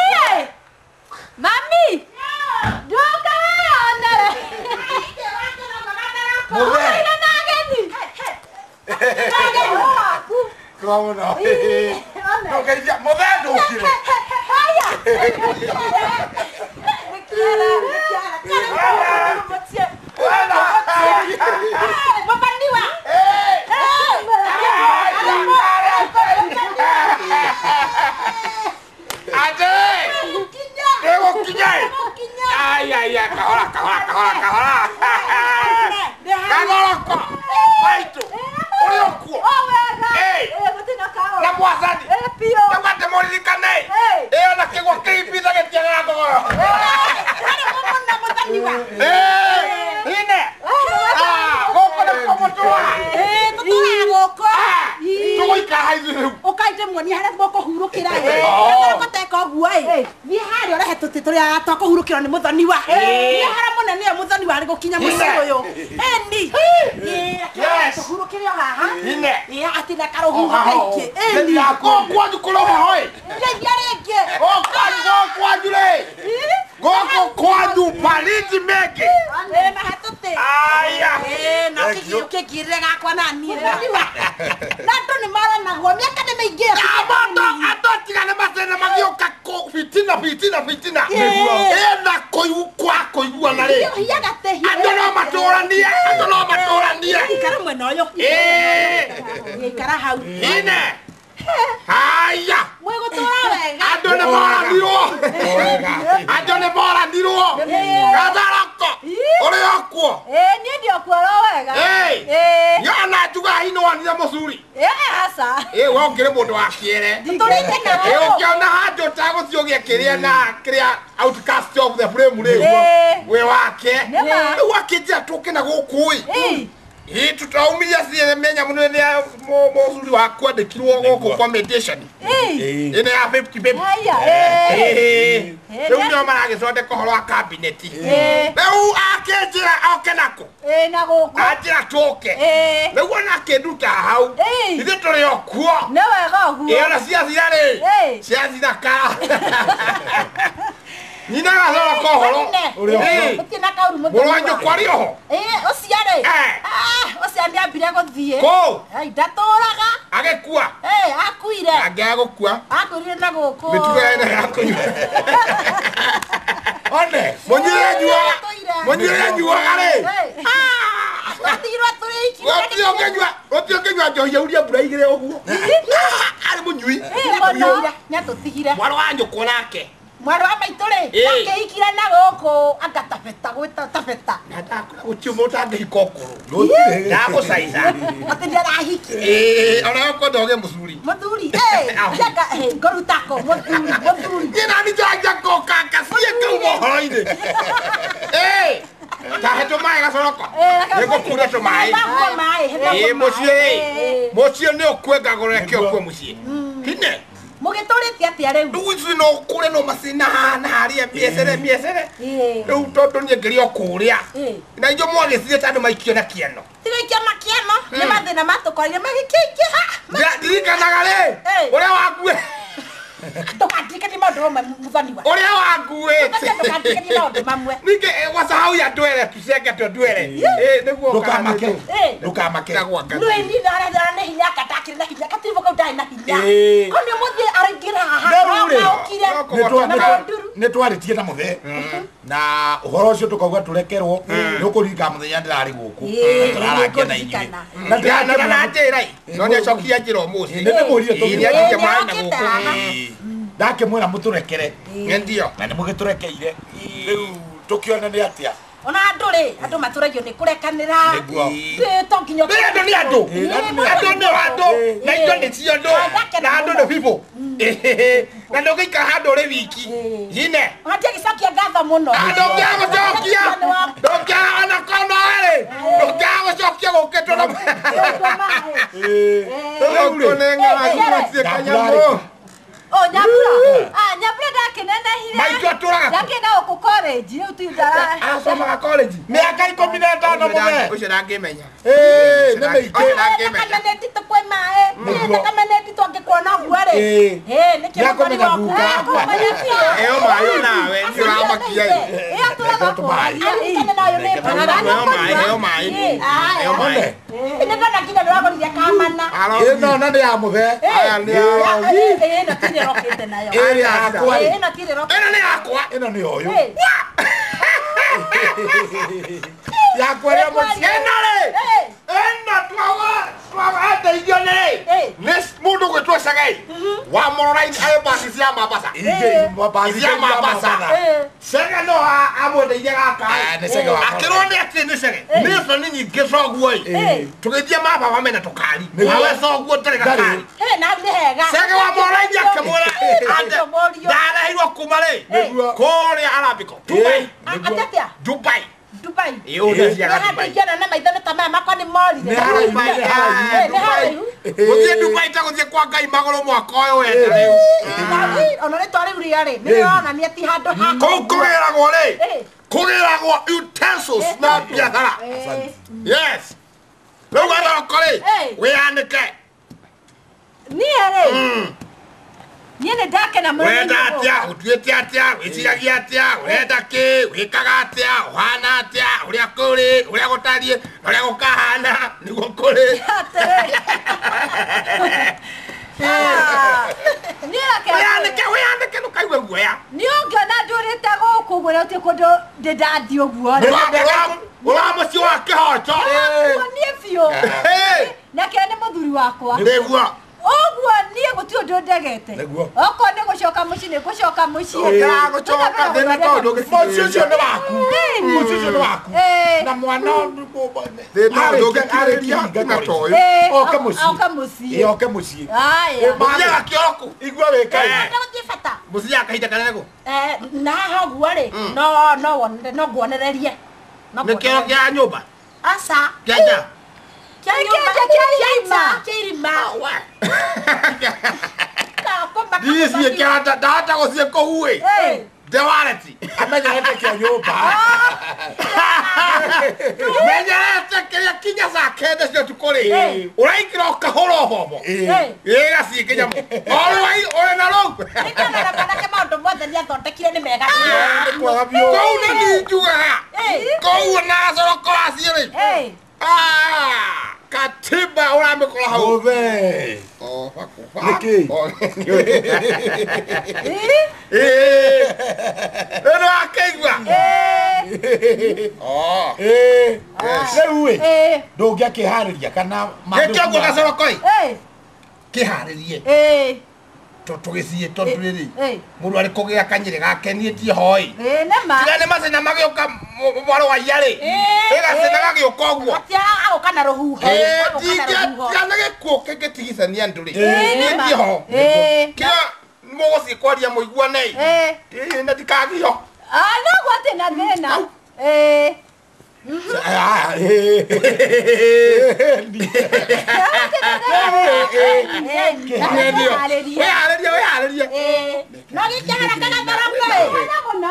Mami! Ndoka weyonere! Ũkaire na ageni! Ageni waku! Kwa mũno. Mũgeithia mũthee ndũkire. Haya. Mũthoniwa. Ate! Nĩgũkinya. Ai ai ai, kahora kahora kahora kahora. Kagoroko. Maitu. Ũrĩ okuo. O wega. Gũtirĩ kaũndũ. Na mwathani. Biũ. Nĩguo atĩ mũririkane. Ĩyo na kĩgwa kĩibitha gĩtiagaga thogoro. Harĩ mũno mũthoniwa. Ine. Gũkũ nĩkuo mũtũraga. Tũtũraga gũkũ. Tũgũikara ha ithuĩ rĩu. Ũkaite muonie harĩa mũkũhurũkĩra ĩ. Gũteka ũguo ĩ. Niĩ harĩa ũrehe tũtĩ tũrĩa twa kũhurũkĩrwo nĩ mũthoniwa. Niĩ harĩa mũnene nĩwe mũthoniwa arĩ gũkinya mũciĩ ũyũ. Ĩni. Yes. Tũhurũkĩre o haha. Ine. Ĩ atĩ na karũhuho kaingĩ. Ĩni. Gũkũ kwanyu kũrĩ heho ĩ. Ngeithia rĩngĩ. Gũkũ kwanyu rĩ. Gũkũ kwanyu baridi mengi. Mahe tũtĩ. Aya. Na ũkĩngirĩre gakwa na niĩ. Na andũ nĩ maranagwo mĩaka nĩ mĩingĩ. Amoto andũ atigane mathĩna magĩũka fitina fitina fitina. Ĩna kwa kũiguana rĩ. Hiaga tĩ. Andũ no matũranie, andũ no matũranie. Ikara mwena ũyũ. Ikara hau. Ine. Haya. Mwĩgũtũra wega. Andũ nĩ moranirwo. Andũ nĩ moranirwo. Gatharoko. Ũrĩ okuo. Niĩ ndiokuo oro wega. Nyona njugaga hihi nĩwonire mũcuri. Aca. We ũkĩrĩ mũndũ wa kĩere. Tũtũrĩte na Ũkĩona handũ ũtagũthiĩ ũgĩe kĩrĩa na kĩrĩa outcast of the frame rĩ. Wĩ wake. Rĩu akĩnjĩra tũke na gũkũ ĩ. Ĩ tũtaumiria ciĩ menya mũno nĩ mũcuri waku andĩkirwo gũkũ kwa mediation. Ĩno ya 50-50. Haya. Rĩu nĩo maragĩthondeka ũhoro wa cabinet. Rĩu akĩnjĩra oke nakũ. Na gũkũ. Anjĩra tũke. Rĩu ona akĩnduta hau. Ithuĩ tũrĩ o kuo. Nĩ wega ũguo. Ona ciathira rĩ. Ciathira ka. Nyina gathoroko ũhoro. Gũtirĩ na kaũru mũthoniwa. Mũrũ wa nyũkwa arĩ oho. Ũcio rĩ. Ũcio nĩambire gũthiĩ. Kũ? Ndatũraga. Agĩkua. Akuire. Angĩaga gũkua. Akuire na gũkũ. Mĩtugo ĩno ya kũnyua. One. Mũnyuĩre anyuaga rĩ. Twatigirwo tũrĩ iki. Gũtirĩ ũngĩnyua njohi yaurie mbura igĩrĩ ũguo. Arĩ mũnyui. Nĩatũtigire. Mwarĩ wa nyũkwa nake. Mwarĩ wa maitũ rĩ, akĩhikire na gũkũ anga tabeta gwĩta tabeta. Na ndakũra gũtirĩ mũndũ ũtangĩhika ũkũrũ. Ndagũcaica. Atĩ nĩarahikire. Ona okorwo ndogĩ mũcuri. Mũthuri, njaga ngũruta kũ mũthuri, mũthuri. Niĩ nani njaragia ngũkanga ciĩ kau mohoro-inĩ. Ta he tũmaĩ gacoroko. Nĩngũkura tũmaĩ. Mũciĩ mũciĩ nĩ ũkue ngagũrĩre kĩ ũkue mũciĩ. Hine. Mũgĩtũrĩte atĩa rĩu? Rĩu ithuĩ no kũrĩa no macina na harĩa mĩecere mĩecere. Rĩu tondũ niĩ ngĩrĩ o kũrĩa. Na inyuĩ mwagĩcire ta andũ maikio na kĩano. Tigaikia makĩano, nĩ mathĩna matũkorire magĩkĩingĩha. Ndirikanaga rĩ, ũrĩa wakue. Ndũkandirikanie maũndũ mamwe mũthoniwa. Ũrĩa wanguĩte. Ndũkandirikanie maũndũ mamwe. Ningĩ wasahau ya ndwere tucenge tũ ndwere. Nĩguo Ndũkamake. Ndũkamake. Nĩ niĩ ndarathara nĩ hinya anga ndakĩrĩ na hinya gatiribũ kau ndarĩ na hinya. Ko nĩ ũmũthĩ araingĩra haha. Okire. Nĩ twarĩtie na mũthee. Na ũhoro ũcio tũkauga tũrekerwo nĩ ũkũririkana mũthenya ndĩrarĩ gũkũ. Tũrarangia na inyuĩ. Na njĩra no nĩacokia njĩra ũmũthĩ. Nĩ ndĩmũrire tũgĩthiĩ. Nĩanjĩtie maĩ na gũkũ. Ndakĩmwĩra mũtũrekere. Ndio. Na nĩ mũgĩtũrekeire. Rĩu tũkĩone nĩ atĩa. Ona andũ rĩ, andũ matũragio nĩ kũrekanĩra. To nginya Andũ nĩ andũ. Andũ nĩ andũ. Na indo nĩ cio andũ. Na andũ nĩ people. Na ndũngĩikara handũ ũrĩ wiki. Hine. Ona ndiagĩcokia ngatho mũno. Ndũngĩaga gũcokia. Ndũngĩaga ona kono rĩ. Ndũngĩaga gũcokia gũkĩtwo na. Rĩu nĩ ng'aragu matirĩ kanyamũ. O Nyambura. Nyambura ndakinenehire. Maitũ atũraga. Ndakĩna gũkũ college rĩu tu ndara. Asomaga college. Mĩaka 15 mũthee. Ũcio ndangĩmenya. Nĩ mĩingĩ. Ndakameneti tũkwe maĩ. Ndakameneti twangĩkorwo ngĩkuona ũguo rĩ. Ĩĩ nĩkĩo mũthoni waku. Ĩyo maĩ nawe nĩ ũramakia ĩ. Ĩyo tũraga Aririkane nayo nĩ Ĩyo maĩ, ĩyo maĩ. Ĩyo maĩ. Nĩ ndona nginya ndũragũrire kamana. Ĩno na nĩ ya mũthee. Aya nĩ arogi. Ĩno ti rĩrokĩte nayo. Ĩrĩ yakwa rĩ. Ĩno ti rĩrokĩte. Ĩno nĩ yakwa. Ĩno nĩ ũyũ. Yakwa ĩrĩa mũciĩ. Ĩno rĩ. Ĩno twawa ndeithio nĩ rĩ. Nĩ mũndũ gwĩtwo Cegei. Wa Mororaini arĩ basi cia Mambasa. Cia Mambasa. Cege no amwendeire gaka. Nĩ Cege wa Akĩrwo nĩ atĩ nĩ Cege. Nĩ thoni nyingĩ coguo ĩ. Tũgĩthiĩ mababa mena tũkari. Nawe coguo ndĩrĩ gakari. Na nĩ hega. Cege wa Mororaini akĩmwĩra ndareheirwo kuma rĩ. Kũrĩa Arabiko. Dubai. Atĩatĩa? Dubai. Dubai. Ĩ ũndaciaga Dubai. Nĩ na maitho nĩ ta maya makwa nĩ morire. Nĩ haraihu, nĩ haraihu. Gũthiĩ Dubai ta gũthiĩ kwa Ngai magũrũ mwaka ũyũ wenda rĩu. Ona rĩtwa rĩu rĩa rĩ, nĩ rĩronania ti handũ ha. Kũu kũgĩragwo rĩ. Kũgĩragwo utensils na biathara. Yes. Rĩu gathoko rĩ, wĩyanĩke. Niĩ rĩ. Niĩ nĩ ndakena mũno. Ũrenda atĩa, ũtuĩte atĩa, wĩciragia atĩa, ũrenda kĩ, wĩkaga atĩa, ũhana atĩa, ũrĩa kũrĩ, ũrĩa gũtariĩ, na ũrĩa gũkahana, nĩguo kũrĩ. Niĩ reke Wĩyanĩke, wĩyanĩke ndũkaigue guoya. Niĩ ũngĩona ndũrĩte gũkũ ũguo na gũtirĩ kũndũ ndĩ ndathiĩ ũguo rĩ. Ũra mũciĩ wa kĩhoto. Ũguo niĩ biũ. Nake nĩ mũthuri wakwa. Nĩguo. Ũguo niĩ gũtirĩ ũndũ ndegete. Okorwo nĩ gũcoka mũciĩ nĩ gũcoka mũciĩ. Ũngĩragũcoka thĩna tondũ Mũciĩ ũcio nĩ waku. Mũciĩ ũcio nĩ waku. Na mwana thĩna ndũngĩkirĩria nginya ta ũyũ. Oke mũciĩ. Oke mũciĩ. Ĩ oke mũciĩ. Haya. Mũthiaga kĩoro kũ? Igua wĩkaine. Gũthiĩ bata. Mũthiaga kahinda kanene kũ? Na haha ũguo rĩ, no no no nguonererie. Nĩ kĩoro kĩa nyũmba? Aca. Kĩa nja? Kĩa nyũmba. Kĩa irima. Ndiĩ ciĩ kĩoro ndahota gũthiĩ kũu ĩ. Ndĩ wareti. Amenyerete kĩa nyũmba. Menyerete kĩrĩa kinya saa kenda cia ũtukũ rĩ. Ũraingĩra ũkahũra ũbombo. Ĩ gaciĩ kĩnyamũ. Ũrĩ na rũu. Nĩkĩona na mwanake maũndũ mothe nĩathondekire nĩ mega. Nĩ kwega biũ. Kũu nĩ niĩ njugaga. Kũu na gacoroko waciĩ rĩ. Katiba ũramĩkora hau. Mũthee. Nĩkĩ? Rĩu nĩwakĩigua? Rĩu ĩ, ndũngĩakĩharĩria kana Nĩkĩo ũguo gacoroko ĩ? Kĩharĩrie. Tũgĩthiĩ tondũ rĩrĩ, mũndũ arĩ kũgĩa kanyĩrĩ gake niĩ ndiho ĩ. Tiga nĩ macina magĩũka mwarĩ wa iya rĩ. Ĩ gacina gagĩũka ũguo. Agoka na rũhuho. Tiga nĩ gĩkuũ kĩngĩtigithania andũ rĩ. Niĩ ndiho. Kĩrĩa mũgũthiĩ kwaria mũiguane ĩ. Na ndikagio. No gũtirĩ na thĩna. Wĩharĩrie, wĩharĩrie. No gĩkĩharaka gathoroko ĩ.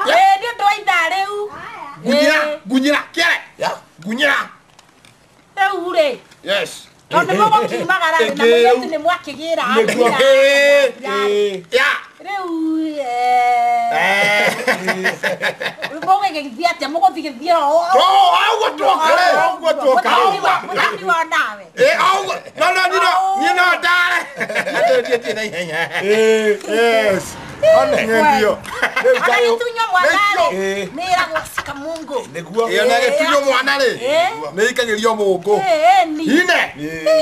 Nĩ ũndũ wa ithaa rĩu. Ngunyĩra, ngunyĩra, kĩere. Ngunyĩra. Rĩu rĩ. Yes. Tondũ nĩ mũgũkiumagara rĩ, na mũirĩtu nĩ mwakĩgĩra. Ya. Rĩu mũgũgĩthiĩ atĩa? Mũgũthiĩ gĩthiĩ o. Ũguo tuoka rĩ. Ũguo tuoka. Mũthoni wa nawe. Ũguo. No, no, niĩ no ndare. Atĩ na ihenya. Yes. One. Ndio. Ona gĩtunyo mwana rĩ, nĩ ĩragwo cika Mungu. Nĩguo. Ĩyo na gĩtunyo mwana rĩ, nĩ ikagĩrio mũngũ. Ine.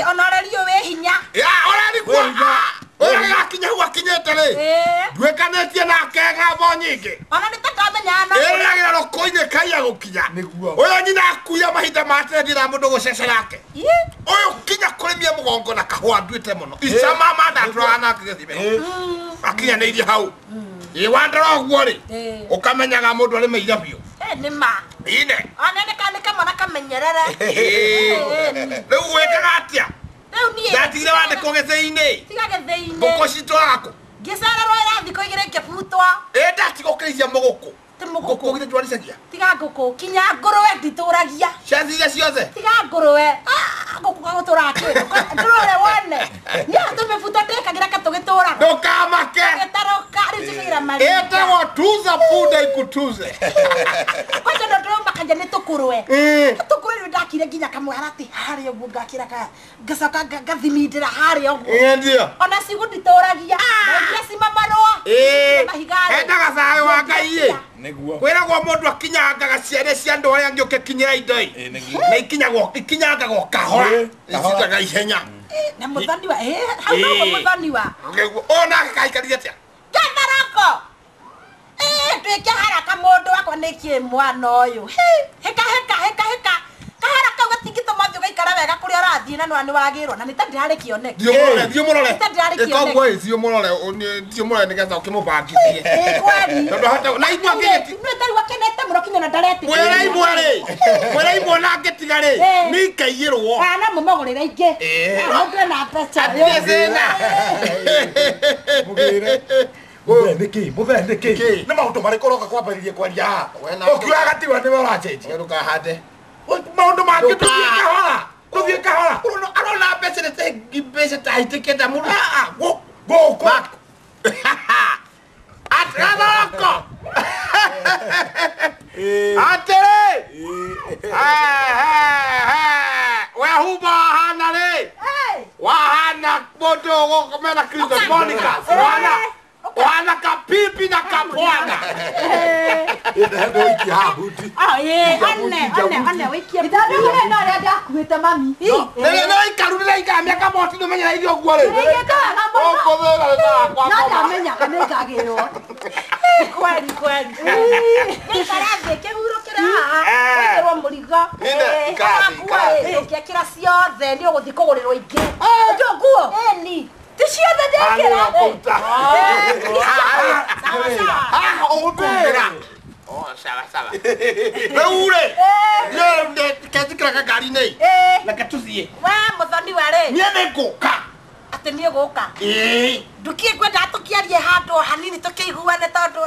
Ona ũreri ũyũ wĩ hinya. Ũreri kuo. Ũrĩa gĩgakinya hau akinyĩte rĩ, nduĩkanĩtie nake ngambo nyingĩ. Ona nĩ ta ndamenyaga no. Ĩragĩra rũkũ-inĩ kaiya gũkinya. Nĩguo. Ũyũ nyina akuia mahinda ma tene ndira mũndũ gũcecerake. Ũyũ kinya kũrĩmia mũgongo na kahũa nduĩte mũno. Ica mama ndatũraga nake gĩthimĩro. Akinyanĩirie hau. Ĩ wandora ũguo rĩ, ũkamenyaga mũndũ arĩmĩire biũ. Nĩ ma. Ine. Ona nĩ kamwana kamenyerere. Rĩu wĩkaga atĩa? Rĩu niĩ. Ndatigire wandĩkwo gĩthĩi-inĩ. Tiga gĩthĩi-inĩ. Ngũkũ citũraga kũ? Ngĩcererwo ĩra thikũ igĩrĩ ngĩbutwo. Ĩ ndatiga ũkĩrĩithia mũgũkũ. Ti mũgũkũ. Ngũkũ githĩ ndwaricagia? Tiga ngũkũ. Kinya ngũrũwe nditũragia. Ciathire ciothe? Tiga ngũrũwe. Ngũkũ gũtũraga kĩndũ ndũrore wone niĩ tũmĩbuto ndĩkagĩra ka tũgĩtũraga ndũkamake gĩtarũka rĩu njĩkagĩra marinda ĩtagwo tuza punda ikutuze kwanja ndo ndĩromakagia nĩ tũkũrwe tũkũrwe rĩu ndakire nginya kamũharatĩ harĩa ũguo ngakĩra ka ngacoka ngathimindĩra harĩa ũguo ndio ona cigu nditũragia ndaigire cima marũa mahiga-rĩ endaga thayũ wa Ngai ĩ nĩguo kwĩragwo mũndũ akinyangaga ciana cia andũ arĩa angĩ ũkĩkinyĩra indo ĩ na ikinyagwo ikinyangagwo kahora icitaga ihenya na mũthoniwa hau noguo mũthoniwa nĩguo ũyũ nake kaikarire atĩa gatharoko ndwĩke haraka mũndũ wakwa nĩkĩ mwana ũyũ hĩka hĩka hĩka hĩka kahara kau gatingĩtũma ũthiĩ ũgaikara wega kũrĩa ũrathiĩ na nĩ wagĩrwo na nĩ ta ndĩrarĩ kĩoneki thiĩ ũmũrore Ta ndĩrarĩ kĩoneki ĩka ũguo ĩ thiĩ ũmũrore thiĩ ũmũrore nĩgetha ũkĩmũbangithie kweri tondũ hata na imwe angĩgĩti nĩ tarĩu akenete mũno kinya na ndaretĩkĩra mwĩra imwe rĩ mwĩra imwe na angĩtiga rĩ nĩ ikaiyĩrwo kana mũmũgũrĩre ingĩ mũndũ ena mbeca atirĩ thĩna mũgĩre mũthee nĩkĩ mũthee nĩkĩ nĩ maũndũ marĩkũ ũroka kwambĩrĩria kwaria haha ũkiugaga gatiwa nĩwe ũracenjia ndũkahande maũndũ mangĩ tũthiĩ kahora tũthiĩ kahora arona mbeca nĩ mbeca ta hĩtĩkĩte mũno gũkũ atĩgatharoko atĩrĩ we huba wahana rĩ wahana mũndũ mena Kristo Monica wahana wahana kapipi na kapwana ndoikia habuti one wĩikie ithandũkũ rĩrĩ no rĩa ndakuĩte mami nĩ no ikaru ndĩraikara mĩaka moti ndũmenyera irio ũguo rĩ Nĩigĩte wega mũno ũkũthĩra rĩtara no ndamenyaga nĩ ngagĩrwo kweri kweri gĩikara thĩ kĩhurũkĩre haha wĩkĩrwo mũrigo ũngĩekĩra ciothe nĩ ũgũthiĩ kũgũrĩrwo ingĩ ndio nguo ĩni ti ciothe ndekĩra haha ũgũkũgĩra sawa sawa rĩu rĩ kenjĩkĩra ngari-inĩ reke tũthiĩ we mũthoniwa rĩ niĩ nĩ ngũka atĩ niĩ gũka ndukie ngwendaga tũkĩarie handũ hanini tũkĩiguane tondũ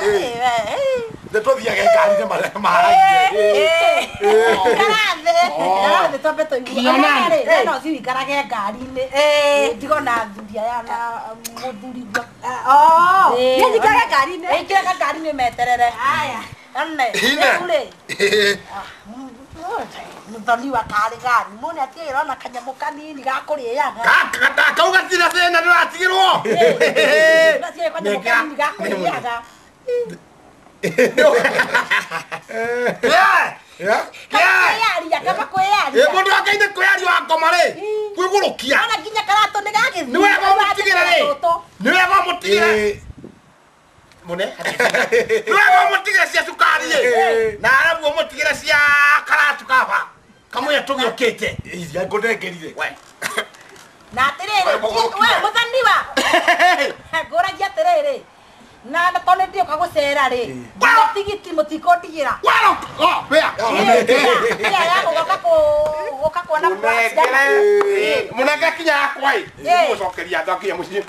nĩ tũthiage ngari-inĩ marĩa maharagie ikara thĩ ikara thĩ twambe tũiguane rĩ no thiĩ ũikarage ngari-inĩ ndigona athuri aya na mũthurigua niĩ njikarage ngari-inĩ ĩikĩraga ngari-inĩ meterere haya one rĩu rĩ mũthoniwa karĩ gani mũne atigĩrwo na kanyamũ kanini ga kũrĩaga kau gatirĩ thĩna ndũratigĩrwo atigĩrwo kanyamũ kanini ga kũrĩaga kwĩyaria kaba kwĩyaria mũndũ wa Ngai nĩ kwĩyaria wa ngoma rĩ kwĩgũrũkia ona nginya karatũ nĩ gagĩthiĩ nĩ wega ũmũtigĩre rĩ nĩ wega ũmũtigĩre mũne nĩ wega ũmũtigĩre cia cukari rĩ na arabu ũmũtigĩre cia karatu kaba kamũira tũgĩũkĩte iria ngũnengerire we na atĩrĩrĩ we mũthaniwa ngũragia atĩrĩrĩ na tondũ nĩ ndĩũka gũcera rĩ tigiti mũtikũndigĩra ĩrĩa ya gũgoka gũka kuona mũnengere kinya yakwa ĩ gũcokeria andũ akinya mũciĩ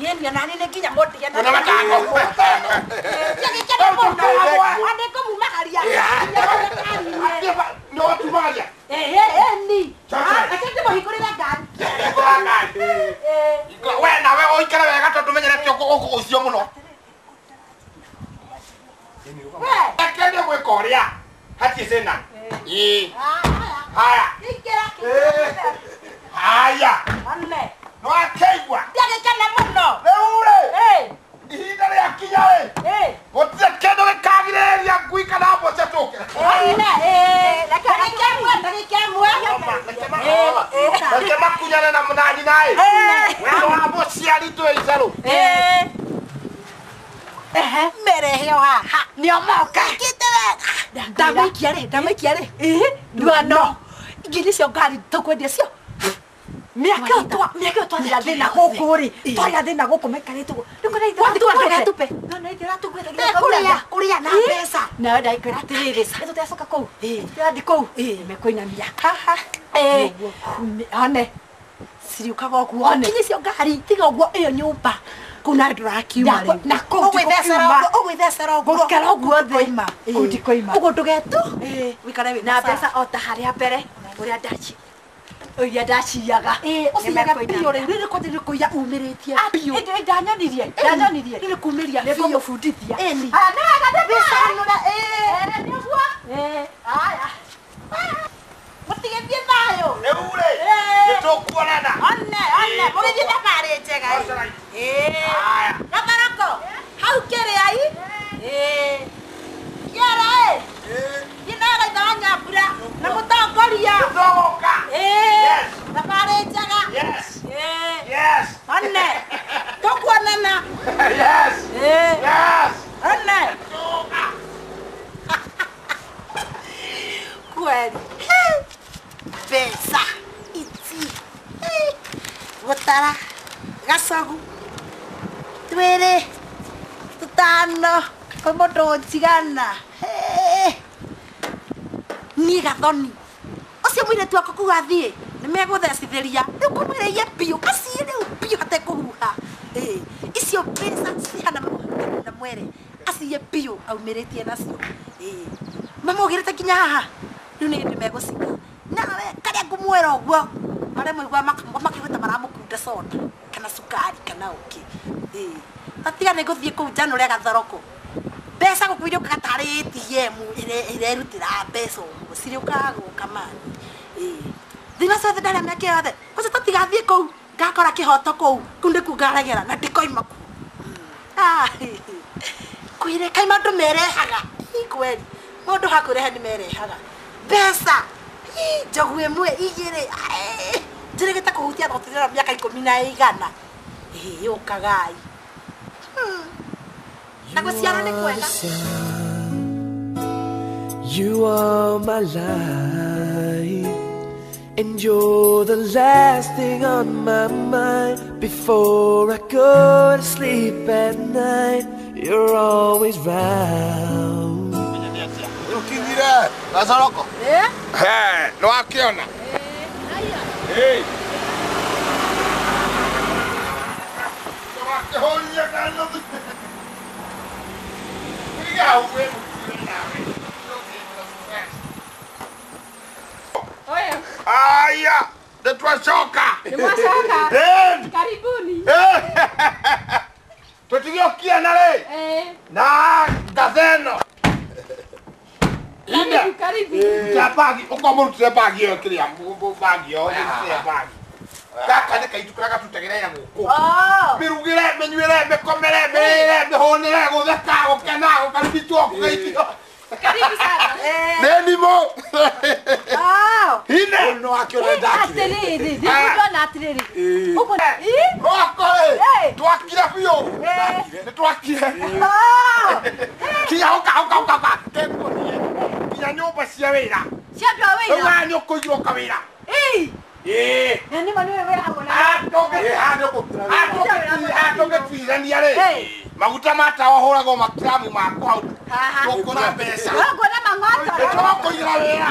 Yeni na nini nginya mũndige na matango gĩkeno mũno andĩ kũmumagaria no tumagaria ĩni reke ndĩmũhingũrĩre ngari we nawe ũikare wega tondũ menyerete ũcio mũno reke nĩ gwĩka ũrĩa hatirĩ thĩna haya haya no akĩigua ndiagĩkena mũno rĩu rĩ ihinda rĩakinya rĩ gũtirĩ kĩndũ gĩkagirĩrĩria ngui kana mbũca tũke ndagĩka ĩmwe reke makunyane na nyina ĩ we wa mũciari twĩ icerũ merehe o haha nĩo moka ndamaikia rĩ ndamaikia rĩ nduano ingĩ nĩcio ngari tũkwendia cio miaka ĩyo twathira thĩna gũkũ rĩ twathira thĩna gũkũ maikarĩte ũguo kũrĩa na mbeca nawe ndakwĩra atĩrĩrĩ nĩ tũtecoka kũu tũrathiĩ kũu mekũinamia haha one ciriũkaga ũguo one kinya icio ngari tiga ũguo ĩyo nyũmba kũu na ndũrakiuma rĩu na kũu ũgwĩthecera ũguo gũikara ũguo thĩ kũu ndikoima ũguo ndũgetu wĩikare wĩ na mbeca o ta harĩa mbere ũrĩa ndaci Oya ndaciaga. Uciaga biũ rĩu rĩrĩ kwanja nĩ kũiya umĩrĩtie biũ. Ndanyonirie. Ndanyonirie. Rĩrĩ kumĩria biũ. Nĩngũmũbundithia. Ĩni. Haya nĩ wega ndĩcanũra. Nĩguo. Haya. Mũtigĩthiĩ thayũ. Rĩu rĩ, nĩtũkuonana. One, one, mũgĩthiĩ thabarĩ njega. Haya. Gathoroko, hau kĩrĩai. Kĩara ĩ. Gĩnaga ithe wa Nyambura na mũtongoria. Nĩtũgũka. Yes. Thabarĩ njega. Yes. Yes. One, tũkuonana. Yes. Yes. One. Tũgũka. Kweli. Mbeca iti gũtara gacogu twĩrĩ tũtano kwĩ mũndũ ũnjigana niĩ gathoni ũcio mũirĩtu wakwa kuu athiĩ nĩ megũthecithĩria rĩu kũmwĩrĩie biũ aciĩ rĩu biũ hatekũhuha icio mbeca cihana na mwere aciĩ biũ aumĩrĩtie nacio mamũgĩrĩte nginya haha rĩu nĩ hĩndĩ megũcika nawe karĩa ngũmwĩra ũguo marĩa mũigua makĩgwĩta maramũkunda soda kana cukari kana ũkĩ tatiga nĩ ngũthiĩ kũu njanũre gathoroko mbeca gũkũ irĩũkaga tarĩ ATM ĩrerutĩra mbeca ũguo cirĩũkaga gũka mani thĩna ciothe ndarĩa mĩaka yothe ũcio tũtigathiĩ kũu ngakora kĩhoto kũu kũu nĩkuo ngaregera na ndikoima kuo kwĩre kaĩ maũndũ merehaga kweli maũndũ hakũrehe nĩ merehaga mbeca njogu ĩmwe igĩrĩ njĩrĩgĩte kũhutia thotithera mĩaka 15 yũkagai na gũciara nĩ kwega. You are my life, and you're the last thing on my mind before I go to sleep at night. You're always round. Ukinyire gacoroko. He, no akiona. Eh. Aya, nĩtwacoka. Nĩmwacoka. Karibuni. Tũtigĩũkiana rĩ. Na ngatheno. Karibu, karibu. Bagi, ũkamũrutĩre bagi ĩyo kĩrĩa, bagi ĩyo, ũmũrutĩre bagi. Gaka nĩ kaitũ karĩa gatutegereire gũkũ. Mĩrugĩre, mĩnyuĩre, mĩkomere, mĩrĩre, mĩhũnĩre, gũtheka, gũkena, gũkaribitwo, kũgeithio. Karibu sana. Nĩ nimũ. Hine. No akĩona ndakire. Atĩrĩrĩ, ndĩrona atĩrĩrĩ. Ũguo Rwako rĩ, twakire biũ. Nĩ twakire. Kinya ũka ũka ũka ũka. Kekuonie. Kinya nyũmba cia wĩra. Cia andũ a wĩra. Rĩu haha nĩ ũkũigĩrwo kawĩra. Ĩĩ. Na nĩ ma nĩwe wĩra hamwe na. Tũngĩtuithania rĩ, maguta ma tawa hũragwo makiramu makwa hau. Tũkuona mbeca. Ũkuona mang'oto. Tũkũigĩra wĩra.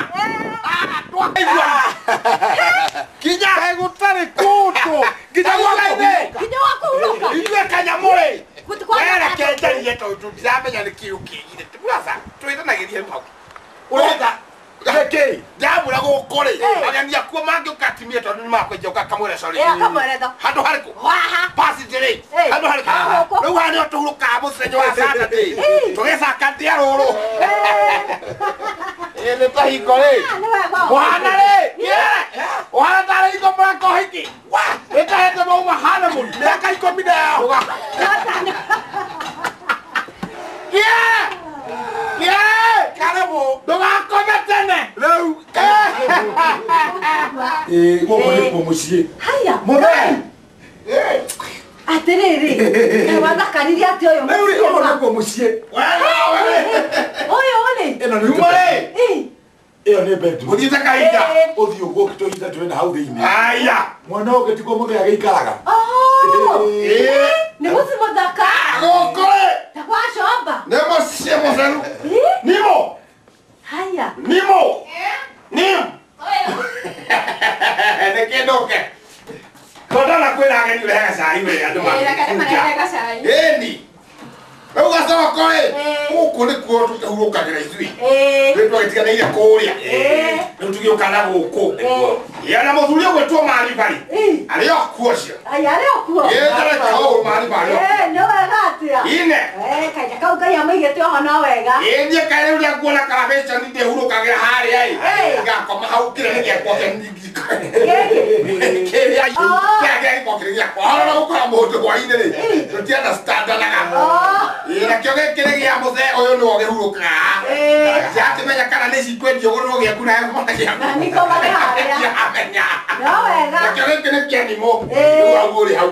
Kinya gũtarĩ kũndũ. Nginya gwaku. Nginya gwa kũhurũka. Ithuĩ kanyamũ rĩ. Reke njarie tondũ ndiramenya nĩ kĩĩ ũkĩigire. Brother, twĩtanagĩrie rĩu hau. Ũrenda Nĩkĩ? Ndamwĩra gũkũ rĩ, ageni akuo mangĩũka atimie tondũ nĩ makwenja ũka kamwĩre sorry. Akamwĩre Handũ harĩkũ? Haha. Passage rĩ. Handũ harĩkũ? Rĩu haha nĩho tũhurũkaga mũthenya wa Saturday. Tũgĩcaka ndĩa rũrũ. Ĩ nĩ ta hingo rĩ. Mũhana rĩ. Ũhana tarĩ hingo mũreka ũhiki. Ĩtahĩte mauma honeymoon mĩaka 10. Karibu. Ndũgakome tene. Rĩu. Gũkũ nĩkuo mũciĩ. Haya. Mũthee. Atĩrĩrĩ, wathakaririe atĩ ũyũ Rĩu rĩ, gũkũ nĩkuo mũciĩ. Ũyũ rĩ. Ĩno nĩ Yuma rĩ. Ĩyo nĩ bedroom. Ũthiĩte kahinda. Ũthiĩ ũguo tũhinda twĩna hau thĩinĩ. Aya. Mwana ũngĩ tiguo mũthee agĩikaraga. Nĩ mũciĩ mũthaka. Gũkũ rĩ. Ta kwa comba. Nĩ mũciĩ mũtheru. Nimo. Haya. Nimo. Nim. Nĩ kĩndũ ke. Tondũ kwĩra ageni ũrehaga cai wega andũ Ĩĩ, mangĩkũnja. marehaga cai. Ĩni. Rĩu gacoroko rĩ, gũkũ nĩkuo nĩkuo tũkĩhurũkagĩra ithuĩ. Rĩu twagĩtiganĩire kũrĩa. Rĩu tũgĩũka na gũkũ. Ya na mũthuri ũgwĩtwo Maribari. Arĩ o kuo ũcio. Ai arĩ o kuo. Ĩ ndareka ũũ Maribari. Nĩ wega atĩa? Ine. Kaita kau Ngai amaigĩte oho no wega. Ĩ niĩ kaĩ rĩu rĩrĩa nguona karabĩconi ndĩhurũkagĩra harĩa ĩ. Ngakoma hau kĩrĩa nĩ gĩakwa kĩrĩa kĩrĩa gĩakwa kĩrĩ gĩakwa. Horo gũkora mũndũ hwainĩ rĩ. Tũtiandastandanaga. Ĩ nakĩo gĩkĩ nĩ gĩa mũthee ũyũ nĩwe ũgĩhurũkaga. Ndirakĩmenya kana nĩ cikwendio gũrwo gĩaku na gĩkona gĩaku. Na nĩkoma nĩ harĩa. Ndiramenya. No wega. Nakĩo gĩkĩ nĩ kĩa ndimũ. Rĩu hau ũrĩ hau.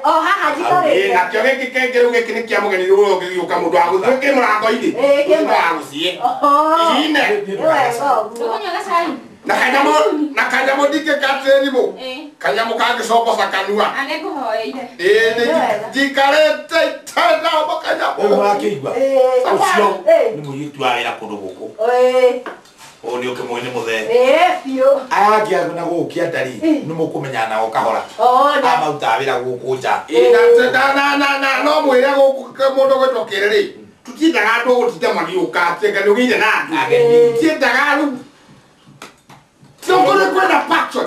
O haha njikarĩte. Nakĩo gĩkĩ kĩngĩ rĩu gĩkĩ nĩ kĩa mũgeni rĩu ũgĩũka mũndũ wa gũthiĩ kĩ mũrango-inĩ. Kĩ Mũndũ wa gũthiĩ. Ine. Nĩ wega ũguo. Ndũkũnyua gacai? Na kanyamũ na kanyamũ ndingĩgatĩri mũ. Kanyamũ kangĩcoboca kanua. Na nĩngũhoeire. Ĩ njikarĩte itarĩ kanyamũ. Rĩu wakĩigua ũcio nĩ mũirĩtu wa wĩra kũndũ gũkũ. Ũyũ nĩ ũkĩmũĩ nĩ mũthee. Biũ. Aya angĩ na gũkũ kĩanda rĩ nĩ mũkũmenyana nao kahora. Aya marutaga wĩra gũkũ nja. Na no mwĩre gũkũ mũndũ ũgwĩtwo Kĩrĩ rĩ tũtiendaga andũ gũtinda magĩũka atĩ anga nĩ ũgĩire na andũ. Tũtiendaga rĩu. Tũkũrĩ kwĩna passion.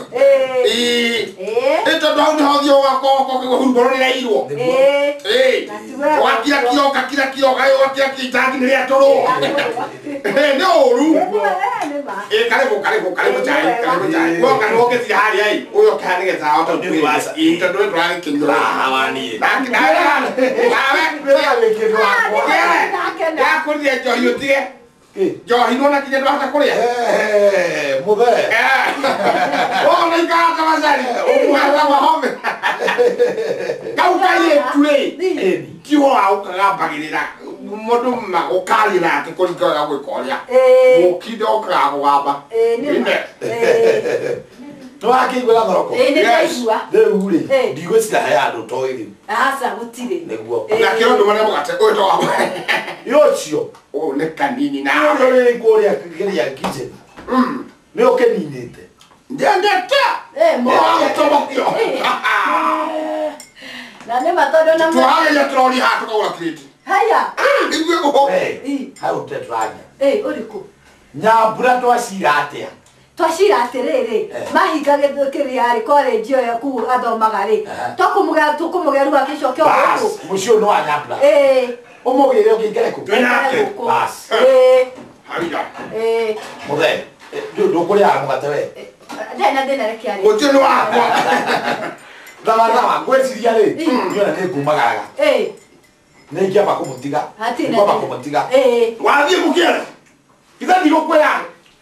Ĩ tondũ hau nĩho ũthiĩ ũgakorwo hurumbarũ nĩrairwo. Ĩ ũgakira kiro ũgakira kiro ũgakira kiro itangi nĩ rĩatũrwo. Nĩ ũru. Ĩ karibu karibu karibu chai karibu chai. Woka nĩ wokĩtire harĩa ĩ ũyũ ũke haha nĩgetha ahote gũkwĩra. Ĩ tondũ nĩ tũragĩkĩnyua. Hawa niĩ. Nawe ndakũrire njohi ũtige. Njohi nĩwona nginya ndwahota kũrĩa. Mũthee. Ũguo nĩ ikara ta macani. Ũguo home. Kau kairĩtu rĩ ti ũhoro wa gũkagambagĩrĩra mũndũ ũkaria nake kũringana na gwĩka ũrĩa. Mũkinde ũkaga kũgamba. Nĩ Nĩwakĩigua gathoroko? Nĩ ndaigua. Rĩu rĩ ndigwĩciria he handũ toĩ rĩu. Aca gũtirĩ. Nĩguo. Na kĩro ndũmane mũgate ũyũ to wa. Ũcio. Ũyũ nĩ kanini nawe. Ũyũ rĩ kũrĩa kĩrĩa kitchen. Nĩ ũkĩninĩte. Ndiendete. Mũgũtobokio. Na nĩ ma tondũ na Tũrageria tũrori haha tũkagũra kirĩti. Haya. Ithuĩ gũkũ. Hau tũragia. Ũrĩkũ? Nyambura twacira atĩa? Twacira atĩrĩrĩ mahinga kĩrĩa rĩ college ĩyo kũu athomaga rĩ tũkũmũgĩa rĩu akĩcoke o gũkũ. Mũciĩ ũyũ nĩ wa Nyambura. Ũmũgĩre ũkĩingĩre kũ? Twĩnake. Bas. Haya. Mũthee ndũkũrĩaga mũgate we? Ndarĩ na thĩna reke arĩe. Mũciĩ nĩ wakwa. Thabathawa ngwĩciria rĩ niona nĩ ngumagaraga. Nĩ ingĩamba kũmũtiga. Ngwamba kũmũtiga. Wathiĩ gũkĩra? Ithe ndigũkwĩra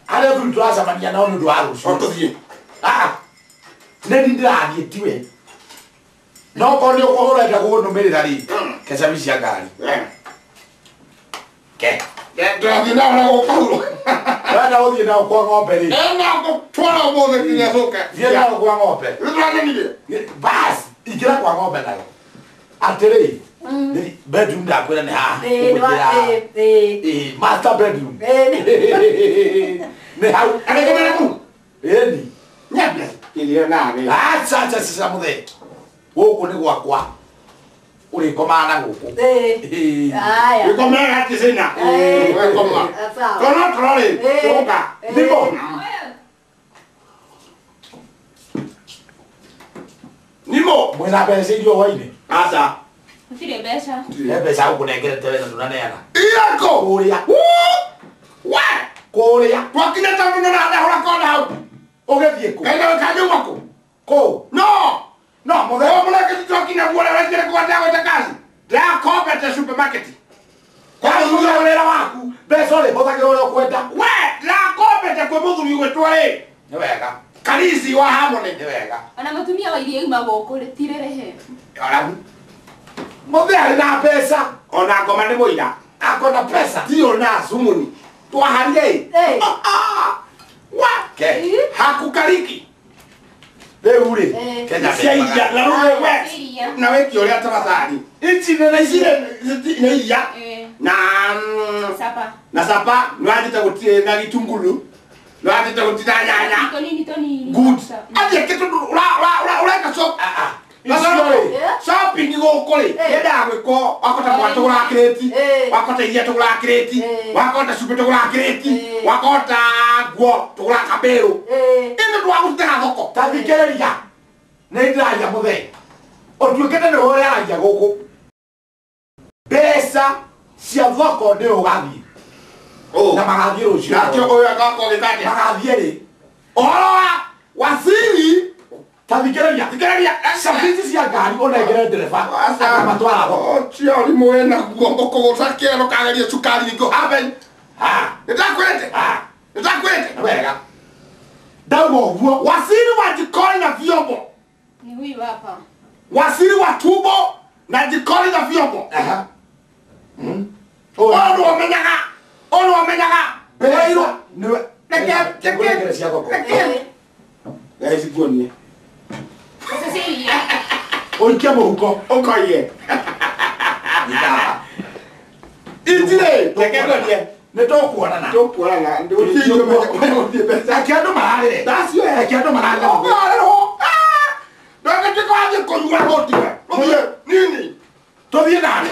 harĩa thuri tũracemania nao nĩ ũndũ wa rũciũ. Tũthiĩ. Nĩ niĩ ndĩrathiĩ tiwe. No korwo nĩ ũrenda kũnũmĩrĩra rĩ ke cabi cia ngari. Ke. Ndĩrathiĩ nao na gũkũ. Ũrenda gũthiĩ nao kwa ng'ombe rĩ? Na ngũtwara ũmũthĩ nginya cũke. Thiĩ nao kwa ng'ombe. Rĩu tũranenirie. Bas ingĩra kwa ng'ombe nayo. Atĩrĩ bedroom ndakwĩra nĩ haha. Master bedroom. Nĩ hau. Arĩkomera kũu? Ĩni. Nyambia. Kĩrĩa nawe. Aca aca aca mũthee. Gũkũ nĩ gwakwa. Ũrĩkomaga na gũkũ. Haya. Wĩkomera atĩ cina. Wĩkoma. Tondũ tũrorĩ tũka. Nĩmo. Nimo. Mwĩna mbeca irio hwainĩ? Aca. Gũtirĩ mbeca. He mbeca ngũnengerete we na ndũnaneana. Irako. Kũrĩa. We. Kũrĩa. Twakinya taũni na ndahũra kona hau. Ũgĩthiĩ kũ? Kaĩ nawe kanyuma kũ? Kũ? No. No mũthee. Ũyũ mũrengeti twakinya guo ũrĩa ũrekire kũgwata gwĩta kaci. Ndĩrakombete supermarket. Kwa mũthuri wĩra waku mbeca ũrĩhũthagĩra ũrĩa ũkwenda. We ndĩrakombete kwĩ mũthuri ũgwĩtwo rĩ. Nĩ wega. Karisi wa Harmony. Nĩ wega. Ona mũtumia wa iria uma gũkũ rĩtirĩrĩhe. Oragu. Mũthee arĩ na mbeca. Ona ngoma nĩ mũira. Akona pesa. Ndirĩ na sumuni. Twaharie ĩ. Wa. Ke. Hakukariki. Rĩu rĩ Kenya cia iria na rĩu we na wĩke ũrĩa tafadhali. Ici nĩ ici nĩ iria na sapa. Na sapa nĩwathiĩte gũtirĩ na gĩtunguru. Nĩwathiĩte gũtirĩ na nyanya. Tũnini tũnini. Good. Athiĩ kĩ tondũ ũreka shop. Shopping gũkũ rĩ yendaga gwĩkwo wakota mwa tũgũraga kĩrĩti wakota iria tũgũraga kĩrĩti wakota cumbĩ tũgũraga kĩrĩti wakota nguo tũgũraga kabĩrũ ĩno ndwagũtutega thoko ta thikĩrĩria nĩ ndĩraria mũthee ũtuĩkĩte nĩwe ũrĩaragia gũkũ mbeca cia thoko nĩ ũgathiĩ na magathiĩ rũciũ nakĩo ũyũ agakorwo gĩkania magathiĩ rĩ ũhoro wa wasiri tathikĩrĩria thikĩrĩria cabici cia ngari ũnengere ndereba akamatwara thoko ũcio ũrimũ wĩna guo ũkũgũca kĩero kagerie cukari ningĩ haben nĩndakwĩrĩte nĩndakwĩrĩte wega ndauga ũguo wasiri wa jikoni na vyombo ni huyu hapa wasiri wa tumbo na jikoni na vyombo ũyũ ũmenyaga ũyũ ũmenyaga mbeca nĩwe reke nĩngũnengere cia thoko reke ciguonie ũikie mũhuko ũkoiye itirĩ reke nguonie nĩ tũkuonana tũkuonana reke andũ mararĩre reke andũ mararĩre ndũgĩtuĩke wathiĩ kũnyua rũtiwe rũthiĩ nini tũthiĩ nani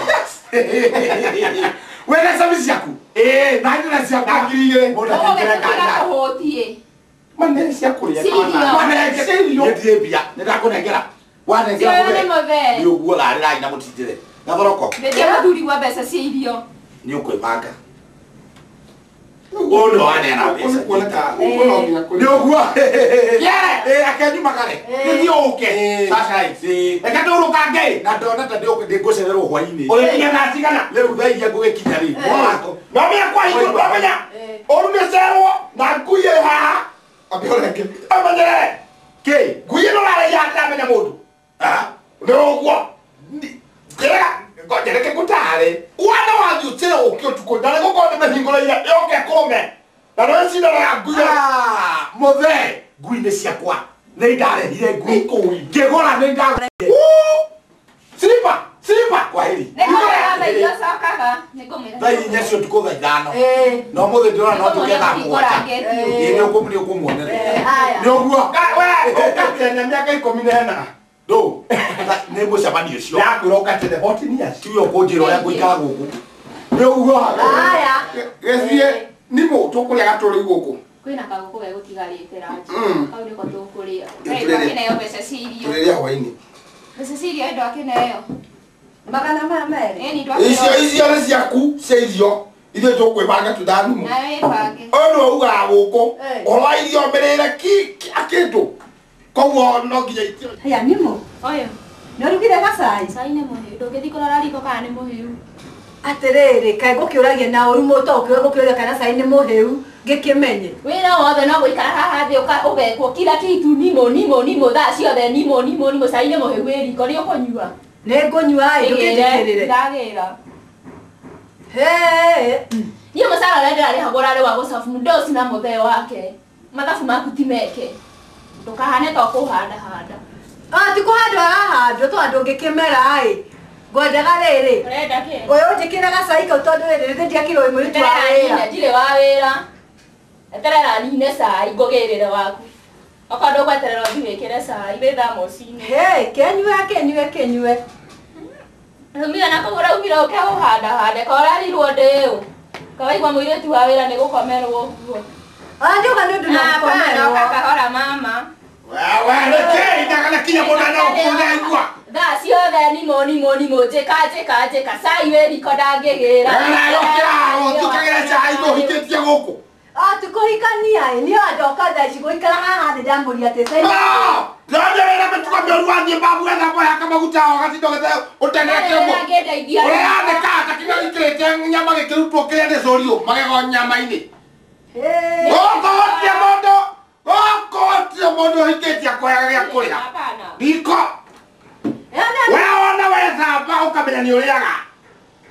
wene cabici ciaku ĩĩ na nyina ciakwa ngiri igĩrĩ mũndũ akĩingĩra ngari manene cia kũrĩa manenge nĩndirĩ mbia nĩndakũnengera wanengera nĩ ũguo rarĩrai na mũtindĩre gathoroko ndĩtie mũthuri wa mbeca cia irio nĩ ũkwĩbanga ũyũ nĩwe waneana mbeca nĩ ũguo akenyumagare nĩthiĩ ũke reke tũrũkange na ndona ta ndĩngũcererwo hwainĩ ũrĩkinya thaa cigana rĩu thaa iria ngũgĩkinya rĩ nomenya kwa hingo nomenya ũru nĩ cerwo na ngui ĩ haha ambe ũrenge amenyerere kĩ ngui ĩno ũrarĩia ndĩramenya mũndũ nĩ ũguo njĩra ngoja reke ngũtare wana wathiĩ ũcere ũke ũtukũ na nĩgũkorwo ndĩmĩhingũrĩire yoke ĩkũrũme na nĩ cindano ya ngui mũthee ngui nĩ ciakwa nĩ ndarehire ngui ngĩgũra nĩ ndagũrire silipa silipa kwaheri nĩngũmwĩra thaa inya cia ũtukũ thaa ithano na ũmũthĩ ndĩrona no njũke thaa mũgwanja ĩĩ nĩ ũkũmuonereria nĩ ũguo ũka tene mĩaka 14 ndũ nĩ mũcemanio ũcio ndakwĩra ũka tene 14 years tiwe ũkũnjĩra ũrĩa ngũikara gũkũ nĩ ũguo gĩthiĩ nimũ tũkũrĩa gatũrĩ gũkũ kwĩna kagũkũ gegũtigarĩte ranji kau nĩko tũkũrĩa ndwakĩneo mbeca cia irio tũrĩrĩa hwainĩ mbeca cia irio ndwakĩneo magana maya merĩ icio icio nĩ ciaku cia irio ithuĩ tũkwĩbanga tũthanimũ ũyũ nĩwe ugaga gũkũ ũhoro wa irio mĩrĩre kĩndũ koguo no nginya itio haya nimũ ũyũ nĩ ũrugire gacai cai nĩ mũhĩu ndũngĩthiĩ kũrora riko kana nĩ mũhĩu atĩrĩrĩ kaĩ ngũkĩũragia na ũru mũtoke ngũkĩũria kana cai nĩ mũhĩu ngĩkĩmenye wĩra wothe no gũikara haha thĩ ũgekwo kila kitu nimũ nimũ nimũ thaa ciothe nimũ nimũ nimũ cai nĩ mũhĩu wĩ riko nĩ ũkũnyua nĩ ngũnyua ĩ ndũkĩnjĩkĩrĩre ndagĩra niĩ mũcara ũrĩa ndĩrarĩhagwo ũrarĩ wa gũcabu ndoci na mũthee wake mathabu maku ti meke ndũkahane ta ũkũhanda handa ti kũhandwo arahandwo tondũ ndũngĩkĩmera ĩ ngwendaga rĩrĩ ũrenda kĩ ũyũ ũnjĩkĩre gacai kau tondũ rĩrĩ rĩthĩ ndiakĩrwo wĩ mũirĩtu wa wĩra ndirĩ wa wĩra eterera nine cai ngũgĩrĩre waku okorwo ndũgweterera ũthiĩ wĩkĩre cai wĩ thamoci-inĩ kĩnyue kĩnyue kĩnyue Rumira na kũgũra umira ũke ũhanda hande ka ũrarirwo ndĩũ kawaigua mũirĩtu wa wĩra nĩ gũkomerwo ũguo njuga nĩ ũndũ na gũkomerwo kahora mama wewe nĩkĩ ndaganakinya mũnene ũkũ ndaigua thaa ciothe nimũ nimũ nimũ njĩka njĩka njĩka cai wĩ riko ndangĩgĩra ũkĩra ũtukagĩre cai ndũhikĩtie gũkũ ti kũhikania ĩ niĩ ndoka thaa ici gũikara haha thĩ ndamũria atĩ cai ndĩronio wĩna mĩtugo mĩũru wathiĩ mbabu wetha mwehaka maguta o gatindo gĩthe ũteng'erete ũguo ũreanĩka ta kĩrĩa gĩkĩrĩte nyama gĩkĩrutwo kĩrĩa nĩ cũriũ magego nyama-inĩ gũkũ gũtirĩ mũndũ gũkũ gũtirĩ mũndũ ũhikĩtie akũheaga gĩa kũrĩa riko we wona wethamba ũkamenya nĩ ũrĩaga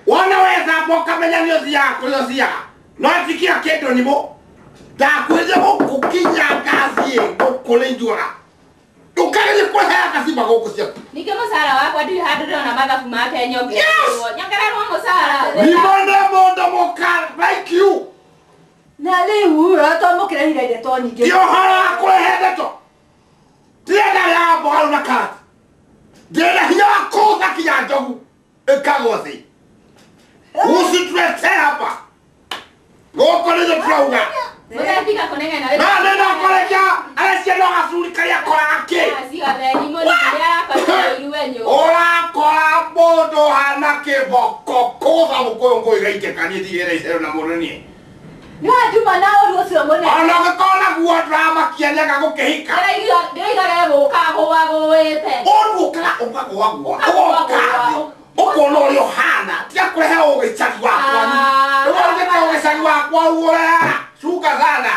wona wethamba ũkamenya nĩ ũthiaga kũrĩa ũthiaga no ti kira kĩndũ nimũ ndakwĩrire gũkũ kinya ngaci gũkũ nĩ njuaga ndũkagerie kũheaga kacimba gũkũ ciaku ningĩ mũcara wakwa ndirĩ handũ ndĩrona mathabu make nyongererwo nyongererwo mũcara nimũ nĩ mũndũ mũka like you na rĩu twamũkĩrehire ndeto nyingĩ ti ũhoro wa kũrehe ndeto ndirenda rĩaga mboga rĩu na karati Ndĩna hinya wa kũũtha kinya njogu ĩkagwo thĩ. Usitulete hapa. Gũkũ nĩguo tũrauga. Mũthee kũnegena. Na nĩ ndakorekia arecia no gacuri karĩa koraga kĩ. Ũrakora mũndũ hana kĩboko kũtha mũkũyũ ngũĩ gaitĩka niĩ ndigĩre icero na mũndũ niĩ. Nĩ wanjuma na ũru ũcio mũnene. Ona ũngĩkorwo na guo ndũramakia nĩanga gũkĩhika. Ndĩraiga gegũka gũagũĩte. Ũndũ ũkaga ũkagũagũa ũgoka thĩ. Ũkona ũrĩa ũhana tiga kũrehe ũgĩcagi wakwa. Rĩu ũgĩcagi wakwa ũrĩa cuka sana.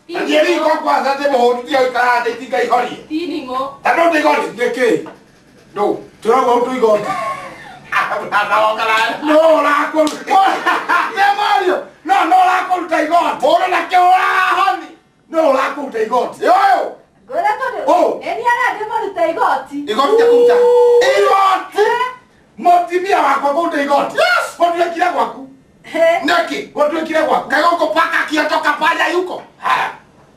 Niĩ riko kwanza ndĩ mũhũtu tiga gũikara thĩ tinga ihorie. Tinimo. Ta ndũ ndĩ igoti nĩkĩ? Ndũ. Tũrauga ũndũ igoti. No ũrakũruta. Mario, no no ũrakũruta igoti. Mũndũ nakĩ ũrahoni. No ũrakũruta igoti. Ũyũ. Ngwĩra tondũ nĩ niĩ arandĩmũruta igoti. Igoti cia kũruta. Igoti. Mũtumia wakwa kũruta igoti. Yes. Gũtuĩkire gwaku. Nĩkĩ? Gũtuĩkire gwaku. Kaĩ gũkũ paka kĩotoka panya yuko. Haya.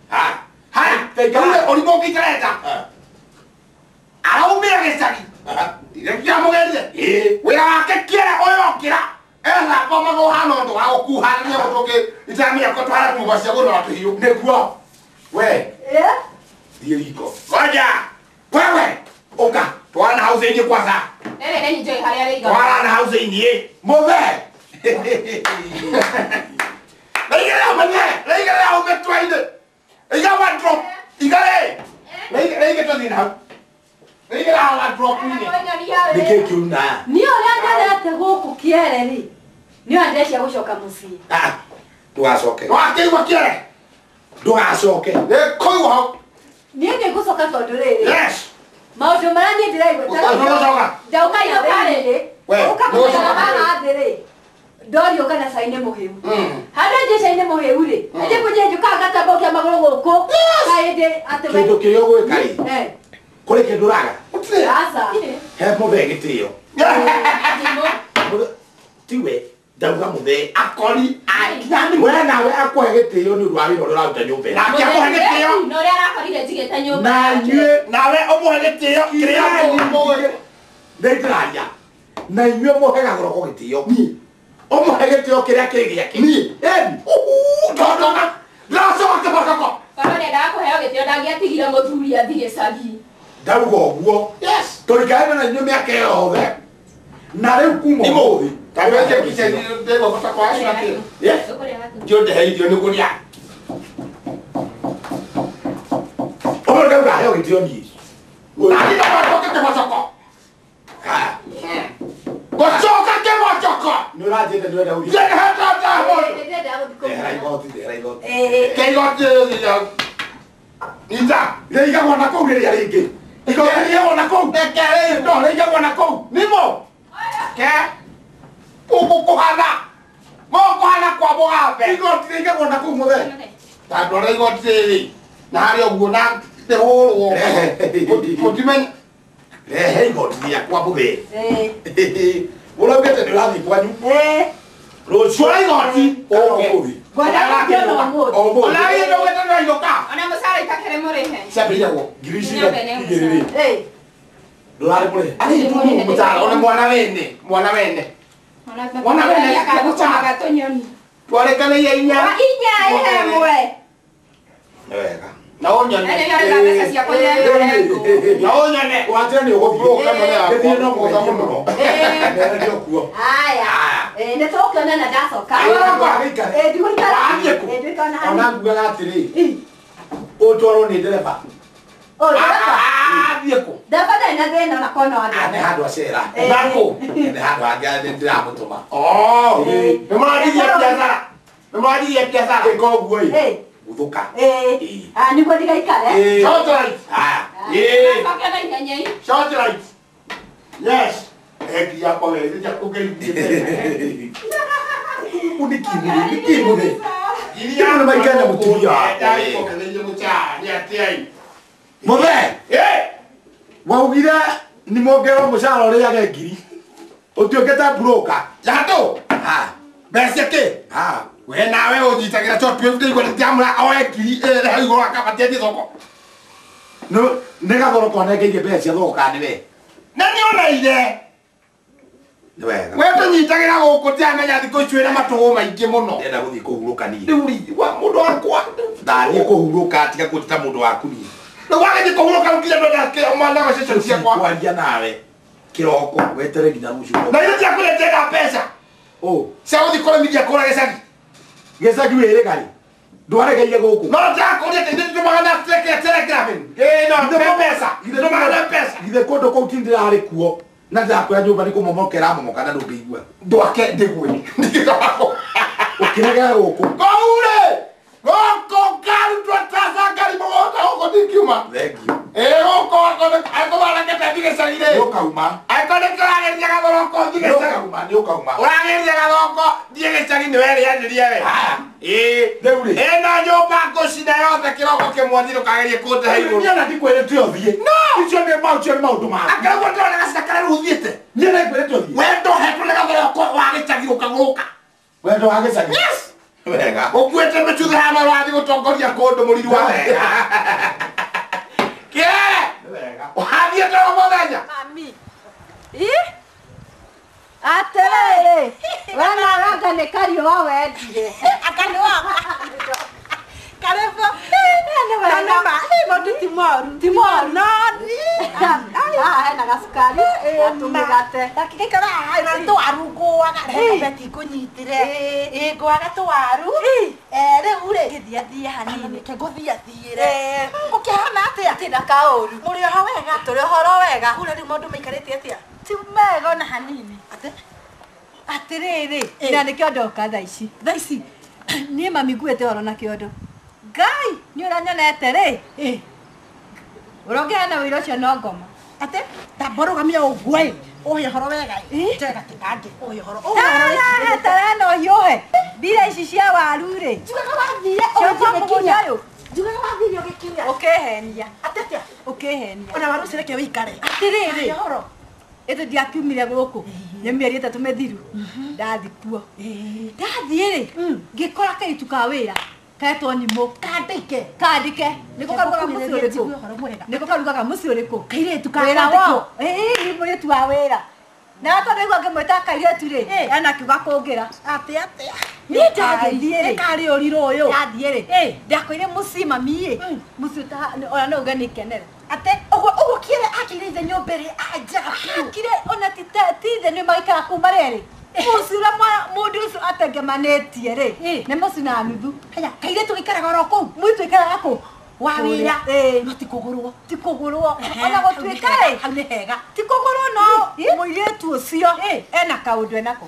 Haya. Haya. Rĩu ũrimũ ũngĩtarenda. Araumire gĩcagi. Ndiramũgerire. Wĩra wake kĩere ũyũ okĩra. Ethamba magũrũ hana ũndũ wa gũkuhanania gũtũngĩ itaramenya ko twara tumba cia gũnora tũhiũ. Nĩguo. We. Thiĩ riko. Ngoja. Wewe. Ũka. Twarana hau thĩinĩ kwanza. Rĩrĩ nĩ njũĩ harĩa rĩiga. Twarana hau thĩinĩ. Mũthee. Rĩigĩrĩra mũthee. Rĩigĩrĩra hau mĩtwe-inĩ. Iga one drop. Iga rĩ. Rĩigĩ tũthiĩ na hau. Rĩigĩrĩra hau one drop-inĩ. Nĩkĩ kĩu na? Niĩ ũrĩa nyonete gũkũ kĩere rĩ, nĩ ona ndĩrecia gũcoka mũciĩ. Ndũgacoke. Wakĩigua kĩere? Ndũgacoke. Nĩkũigua hau. Niĩ nĩngũcoka tondũ rĩrĩ. Yes. Maũndũ marĩa niĩ ndĩraigua Ndũgũcoka. Ndauma rĩ, ũka kũikara haha thĩ rĩ, ndorio kana cai nĩ mũhĩu. Handũ njĩ cai nĩ mũhĩu rĩ, njĩ kũnjĩ njũkaga ngatambũkia magũrũ gũkũ, kaĩ ndĩ atĩ Kĩndũ kĩrĩa ũgwĩka rĩ, kũrĩ kĩndũ ũraga? Aca. He mũthee gĩtĩo. Tiwe ndauga mũthee Akori we nawe akũhe gĩtĩo nĩ ũndũ wa wĩra ũrĩa ũraruta nyũmba ĩno. Nake akũhe gĩtĩo. Na ũrĩa arakorire njigĩte nyũmba. Na inyuĩ nawe ũmũhe gĩtĩo kĩrĩa mũĩ. Nĩ ndĩraria. Na inyuĩ mũhe gagoroko gĩtĩo. Ũmũhe gĩtĩo kĩrĩa kĩrĩ gĩake. Niĩ. Ĩni. Ndocoka. Ndacoka kĩbocoko. Korwo nĩendaga kũheo gĩtĩo ndangĩatigire mũthuri athiĩ gĩcagi. Ndauga ũguo. Yes. Tũrikaine na inyuĩ mĩaka ĩyo yothe. Na rĩu kuma ũmũthĩ. Taweze kiche ndego kwa kwa acio ake. Yes. Ndio ndehe irio nĩ kũrĩa. Ũmũthĩ ndauga heo gĩtĩo niĩ. Nani ndacoka kĩbocoko. Gũcoka kĩbocoko. Nĩ ũranjĩte nĩwenda gũthiĩ. Ndĩheta mũndũ. Ndehera igoti, ndehera igoti. Kĩigoti Ita. Rĩigagwo na kũu rĩrĩa rĩngĩ. Igoti rĩigagwo na kũu. Reke rĩ. No, rĩigagwo na kũu. Nimo. Ke. Gũkũ kũhana. Gũkũ kũhana kwa mũgambe. Igoti rĩigagwo na kũu mũthee. Tondũ ũrĩa igoti rĩrĩ na harĩa ũguo na rĩhũrwo. Mũtimenya. Rehe igoti rĩakwa mũthee. Ũraugĩte nĩ ũrathiĩ kwanyu. Rũciũ igoti. Ũmũthĩ. Ngwenda gũthiĩ ona ũmũthĩ. Ũmũthĩ. Ona githĩ ndũgĩte nĩũrainũka. Ona mũcara itakĩrĩ mũrĩhe. Ciambĩrĩria Ngiri ici igĩrĩ rĩ. Ndũrarĩ mũrĩhe. Arĩ mũcara ona mwana wene. Mwana wene. Mwana wene akagũtũmaga tũnyoni. Twarĩkanĩire inya. Inya ĩmwe. Nĩ wega. Na ũnyone. Nĩ mbeca ciakwa iria Na ũnyone. Wanjĩra nĩ ũgũthiĩ. Ũka mũno yakwa. Gĩthiĩ no mũgeithie mũno. Mere nĩ ũkuo. Haya. Nĩ tũgũkĩonana ndacoka. Gĩikare. Ndigũikara. Wathiĩ kũ? Ndĩkona Ona hanini. ngugaga atĩrĩ, ũtwarwo nĩ ndereba. Ũ ndereba. Athiĩ kũ? Ndereba ndarĩ na thĩna ona korwo no Nĩ andũ. handũ acera. Nakũ? Nĩ handũ hangĩ ndĩramũtũma. Oh. Nĩ mũrandirie biacara. Nĩ mũrandirie biacara. Ĩka ũguo ĩ. Guthũka. Nĩguo ndigaikare. Short right. Haya. Coke na ihenya. Short right. Yes. Eki yakwa we, nja ũgeithie. Nĩ kĩ mũthee? Iria nĩ maikana mũtumia wakwa. Mũthee. Waugire nĩ mongerwo mũcara ũrĩage ngiri. Ũtuĩkĩte broker. Yatũ. Mbeca kĩ? We nawe ũnyitagĩra to twĩrute ndĩamũra oe ngiri ĩrĩ hau igũrũ akabati athiĩ thoko. Nĩ gathoroko anengeire mbeca cia thoko kana nĩwe? Na nĩ onaire. Nĩ wega. We tũnyitagĩra gũkũ ndiramenya thikũ ici wĩna matũgũ maingĩ mũno. Ndĩrenda gũthiĩ kũhurũka niĩ. Rĩu rĩ, wa mũndũ wakwa. Ndathiĩ kũhurũka tiga kũnjĩta mũndũ waku niĩ. Rĩu wagĩthiĩ kũhurũka rĩu nginya ndwenda ma negotiation ciakwa. Kwaria nawe kĩroko wetere nginya rũciũ. Na ithuĩ tiakwĩra ndĩrenda mbeca. Ũ. Cia gũthiĩ kũrĩmithia kũrĩa gĩcagi. Gĩcagi wĩrĩ rĩ? Ndwaregeire gũkũ. No ndakũria atĩ ithuĩ tũtũmaga na telegram. Ĩĩ no mbeca. Tũtũmaga na mbeca. Githĩ kũndũ kũu ti ndĩrarĩ kuo. Na ndĩrakwĩra nyũmba nĩ kũmomoka ĩramomoka na ndũngĩigua. Ndwake ndĩgwe. Ũkĩregera gũkũ. Kũu rĩ. Gũkũ ngarutwo taca ngari mũgũnda gũkũ ndingiuma. Thengiũ. Ĩĩ gũkũ angĩkorwo arekete thiĩ gĩcagi rĩ. Nĩũkauma. Angĩkorwo nĩkĩrageria gathoroko thiĩ gĩcagi. Nĩũkauma nĩũkauma. Ũrageria gathoroko thiĩ gĩcagi nĩwe rĩanĩrie we. Haya. Ĩĩ. Rĩu rĩ. Ĩno nyũmba ngũcina yothe kĩroko kĩmwe thiĩ ndũkagerie kũndehe igũrũ. Niĩ ona ndikwĩrĩte ũthiĩ. No! Icio nĩ maũndũ maku. Angĩkorwo ndĩrona gacina karĩa rĩu ũthiĩte. Niĩ nĩngwĩrĩte ũthiĩ. We ndohetwo nĩ gathoroko wa gĩcagi ũkagũrũka. Wendo wa gĩcagi. Yes! Wega. Ũkuĩte mĩcuthĩ hana ũrathiĩ gũtongoria kũndũ mũriru wa wega. Kĩere! Wega. Ũrathiĩte o mũthenya. Mami. Ĩ? Atĩrĩrĩ, we nawe anga nĩ kariũa wendire. Anga nĩ wakwa. Karibu. Nĩ Na nĩma, mũndũ ti moru. Ti moru. No. Haha hena gacukari, gatũmĩgate. Gakĩgĩikara haha na tũwaru ngũaga. Reke beti ngũnyitĩre. Ĩ ngũaga tũwaru. Rĩu rĩ. Ngĩthiathie hanini. Reke ngũthiathiĩre. Gũkĩhana atĩa? Gũtirĩ na kaũru. Mũrĩ oho wega? Tũrĩ ũhoro wega. Kũrĩa rĩu maũndũ maikarĩte atĩa? Ti mega ona hanini. Atĩ? Atĩrĩrĩ, na nĩkĩo ndoka thaa ici. Thaa ici niĩ mami nguĩte ũhoro na kĩondo. Ngai, nĩ ũranyonete rĩ. Ũrongera na wĩra ũcio no ngoma. Atĩ? Tamba ũrũgamie ũguo ĩ. Ũhe ũhoro wega ĩ. Njoe gatĩ kangĩ. Ũhe ũhoro. Ũhe ũhoro wĩcirĩrie. Tara no hiũhe. Mbira ici cia waru rĩ. Njugaga wathire Ciokwo ũgĩthiĩ mũgũnda ũgĩkinya. ũyũ. Njugaga wathire ũgĩkinya. Ũkĩhenia. Atĩ atĩa? Ũkĩhenia. Ona waru ũcio reke wĩikare. Atĩrĩrĩ. Ũhe ũhoro. Ĩtũ ndiakiumire gũkũ. Nĩ mĩeri 3 mĩthiru. Ndathiĩ kuo. Ndathiĩ rĩ, ngĩkora kairĩtu ka wĩra ketwo Nimũ. Kandĩke. Kandĩke. Nĩko karugaga mũciĩ ũrĩkũ? Njigue ũhoro mwega. Nĩko karugaga mũciĩ ũrĩkũ? Kairĩtu ka Wĩra kwandĩkwo. wao. Ĩĩ nĩ mũirĩtu wa wĩra. Na tondũ ndaigua ngĩmwĩta kairĩtu rĩ, ena kiuga kũngĩra. Atĩ atĩa? Niĩ ndagĩthiĩ rĩ. Nĩ karĩ ũrirũ ũyũ. Ndathiĩ rĩ. Ndakorire mũciĩ mami ĩ. Mũciĩ ona no uge nĩ kenere. Atĩ ũguo ũguo kĩere akĩire ithe nyũmba ĩrĩa njega biũ. Akire ona ti ithe nĩ maikara kũu marĩ erĩ. Mũciĩ ũrĩa mũndũ ũcio atengemanĩtie rĩ, nĩ mũciĩ na nuthu. Haya, kairĩtu gaikaraga oro kũu. Mũirĩtu aikaraga kũ? Wa wĩra. Ĩĩ. No ti kũgũrwo. Ti kũgũrwo. Ona gũtuĩka rĩ, Hau nĩ hega. ti kũgũrwo no mũirĩtu ũcio ena kaũndũ enako.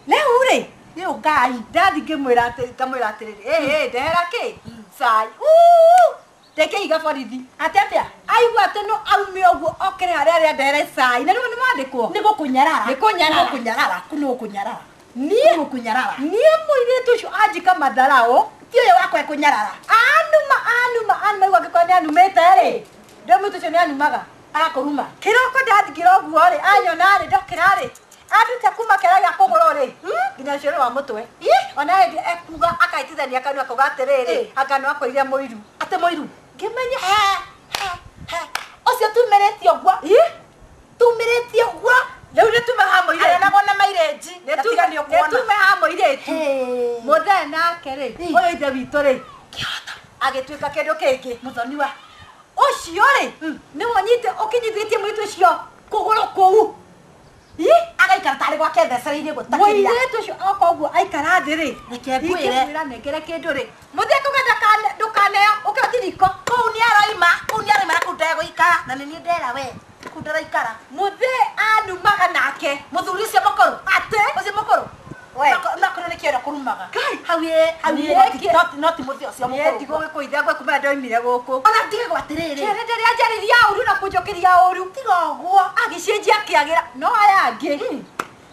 Rĩu rĩ, Nĩ Ngai. ndathi ngĩmwĩra atĩ ngamwĩra atĩrĩrĩ, ĩ ndehera kĩ? Cai. Uu! Ndekeiga borithi. Atĩ atĩa? Aigua atĩ no aume ũguo okĩre harĩa arĩa ndehere cai. Na rĩu nĩ mwandĩkwo. Nĩ gũkũnyarara. Nĩ kũnyarara. Nĩ gũkũnyarara. Kũ nĩ gũkũnyarara. Niĩ Nĩ gũkũnyarara. niĩ mũirĩtu ũcio anjĩka matharaũ. Ti ũyũ wakwa ekũnyarara. Anuma anuma anuma igua angĩkorwo nĩ anumĩte rĩ. Ndĩ mũirĩtu ũcio nĩ anumaga. Arakũruma. Kĩroko ndathikĩra ũguo rĩ, anyona rĩ, ndokĩra rĩ. Anduta kuma kĩara gĩa kũgũrũ rĩ, nginya rũciaro rwa mũtwe. Ona hĩndĩ ekuga akaitithania kanua akauga atĩrĩrĩ, anga no akoire mũiru. Atĩ mũiru. Ngĩmenya He, he, he. Ũcio tumĩrĩtie ũguo. Tumĩrĩtie ũguo. Rĩu nĩ tume ha mũirĩtu. Arenagwo na mairenji. Nĩ Na tiga nĩ ũkuona. tume ha mũirĩtu. Mũthee nake rĩ, ũyũ ithe witũ rĩ, agĩtuĩka kĩndũ kĩngĩ. Mũthoniwa. Ũcio rĩ, nĩwe ũnyite ũkinyithĩtie mũirĩtu ũcio kũgũrũ kũu. Agaikara tarĩ gwake thecereirie gũtakĩria. Mũirĩtu ũcio oka ũguo aikara thĩ rĩ, Reke ngwĩre. ingĩmwĩra nengere kĩndũ rĩ, mũthee akauga ndũkaneo, ũkĩra riko. Kũu nĩ aroima, kũu nĩ aroima na kũu ndegũikara. Na nĩ niĩ ndera we. Kũu ndaraikara. Mũthee anumaga nake. Mũthuri ũcio mũkũrũ. Atĩ? Ũcio mũkũrũ. We. No akorwo nĩ kĩoro kũrumaga. Ngai. Hau ĩ, hau ĩ, Niĩ no ti mũthee ũcio Niĩ mũkũrũ. ndigũgĩkũithia ngwe kuma ndoimire gũkũ. Ona ndigagwo atĩrĩrĩ. Kĩere rĩrĩa njarĩria ũru na kũnjũkĩria ũru. Tiga ũguo. Agĩcenjia akĩagĩra. No aya angĩ.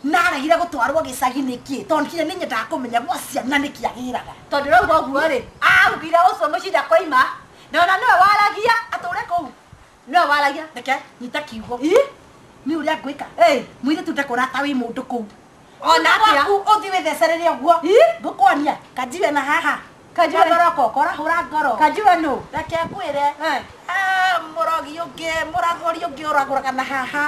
Naregire gũtwarwo gĩcagi nĩkĩ? Tondũ kinya nĩ nyendaga kũmenya gwa ciana nĩkĩ agĩraga. Tondũ rĩu ũguo rĩ, augire ũcio mũcinda koima. Na ona nĩwe waragia. Atũre kũu. Nĩwe waragia. Reke nyita kiugo. Ĩ? Nĩ ũrĩa ngwĩka. Ĩ. Mũirĩtu ndakũra ta wĩ mũndũ kũu. Ona atĩa? Waku ũthiĩ wĩthecerere ũguo. Ĩ? Ngũkuonia kanjiwe na haha. Kanjiwe. Gathoroko korahũra ngoro. Kanjiwe nũ? Reke ngwĩre. Mũrogi ũngĩ mũragũri ũngĩ ũragũraga na haha.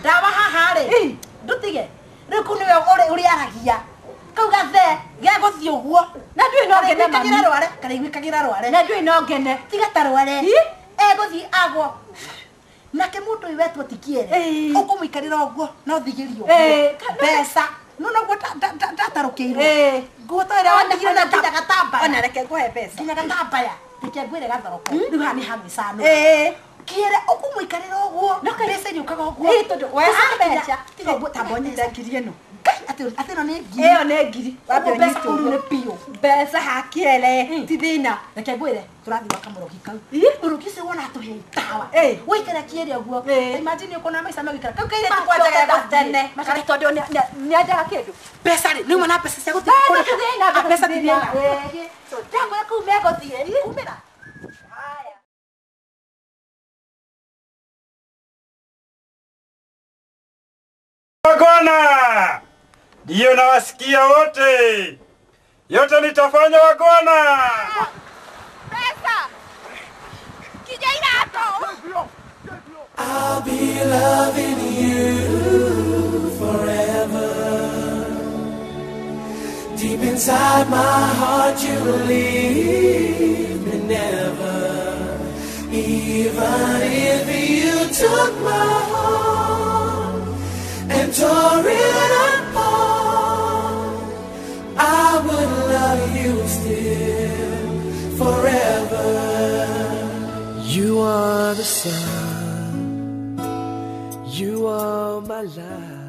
Ndawa haha rĩ. Ndutige. Rĩu kũu nĩwe ũrĩaragia. Kau gathe gegũthiĩ ũguo. Na ndũĩ no ngene mami. Rware, karaiguĩkagĩra rware. Na ndũĩ no ngene. Tiga ta rware. Egũthiĩ agwo. Nake mũndũ ũyũ wetwo ti kĩere. Ũkũmũikarĩra ũguo no thigĩrio ũguo. Mbeca. No noguo ndatarũkĩirwo. Nguo ta ĩrĩa wandigire na nginya gatambaya. Ona reke ngũhe mbeca. Nginya gatambaya. Reke ngwĩre gathoroko. Rĩu haha nĩ ha gwĩcanũra. Kĩere ũkũmũikarĩra ũguo. Mbeca iriũkaga ũguo. Tondũ weha mbeca. Tiga ũguo tamba ũnyite ngiri ĩno. Ngai atĩ ĩno nĩ ngiri. Ĩyo nĩ ngiri. Wambe mbeca kũu rĩu nĩ biũ. Mbeca hakiere ti thĩna. Reke ngwĩre tũrathiĩ gwa kamũrogi kau. Mũrogi ũcio wona atũhe itawa. Waikara kĩere ũguo. Imagine ũkona maica megũikara. Kau kairĩtu kwanja gegũtene. Tondũ nĩendaga kĩndũ. Mbeca rĩ, nĩuma na mbeca cia gũthiĩ kũrĩha. Mbeca ti thĩna. Ndamwĩra kũu megũthiĩ. Umĩra. Wagwana! Ndiyo nawasikia wote. Yote nitafanya wagwana. Pesa. Kijairato. I'll be loving you forever. Deep inside my heart you leave me never. Even if you took my heart and tore it apart, I would love you still forever. You are the sun, you are my life.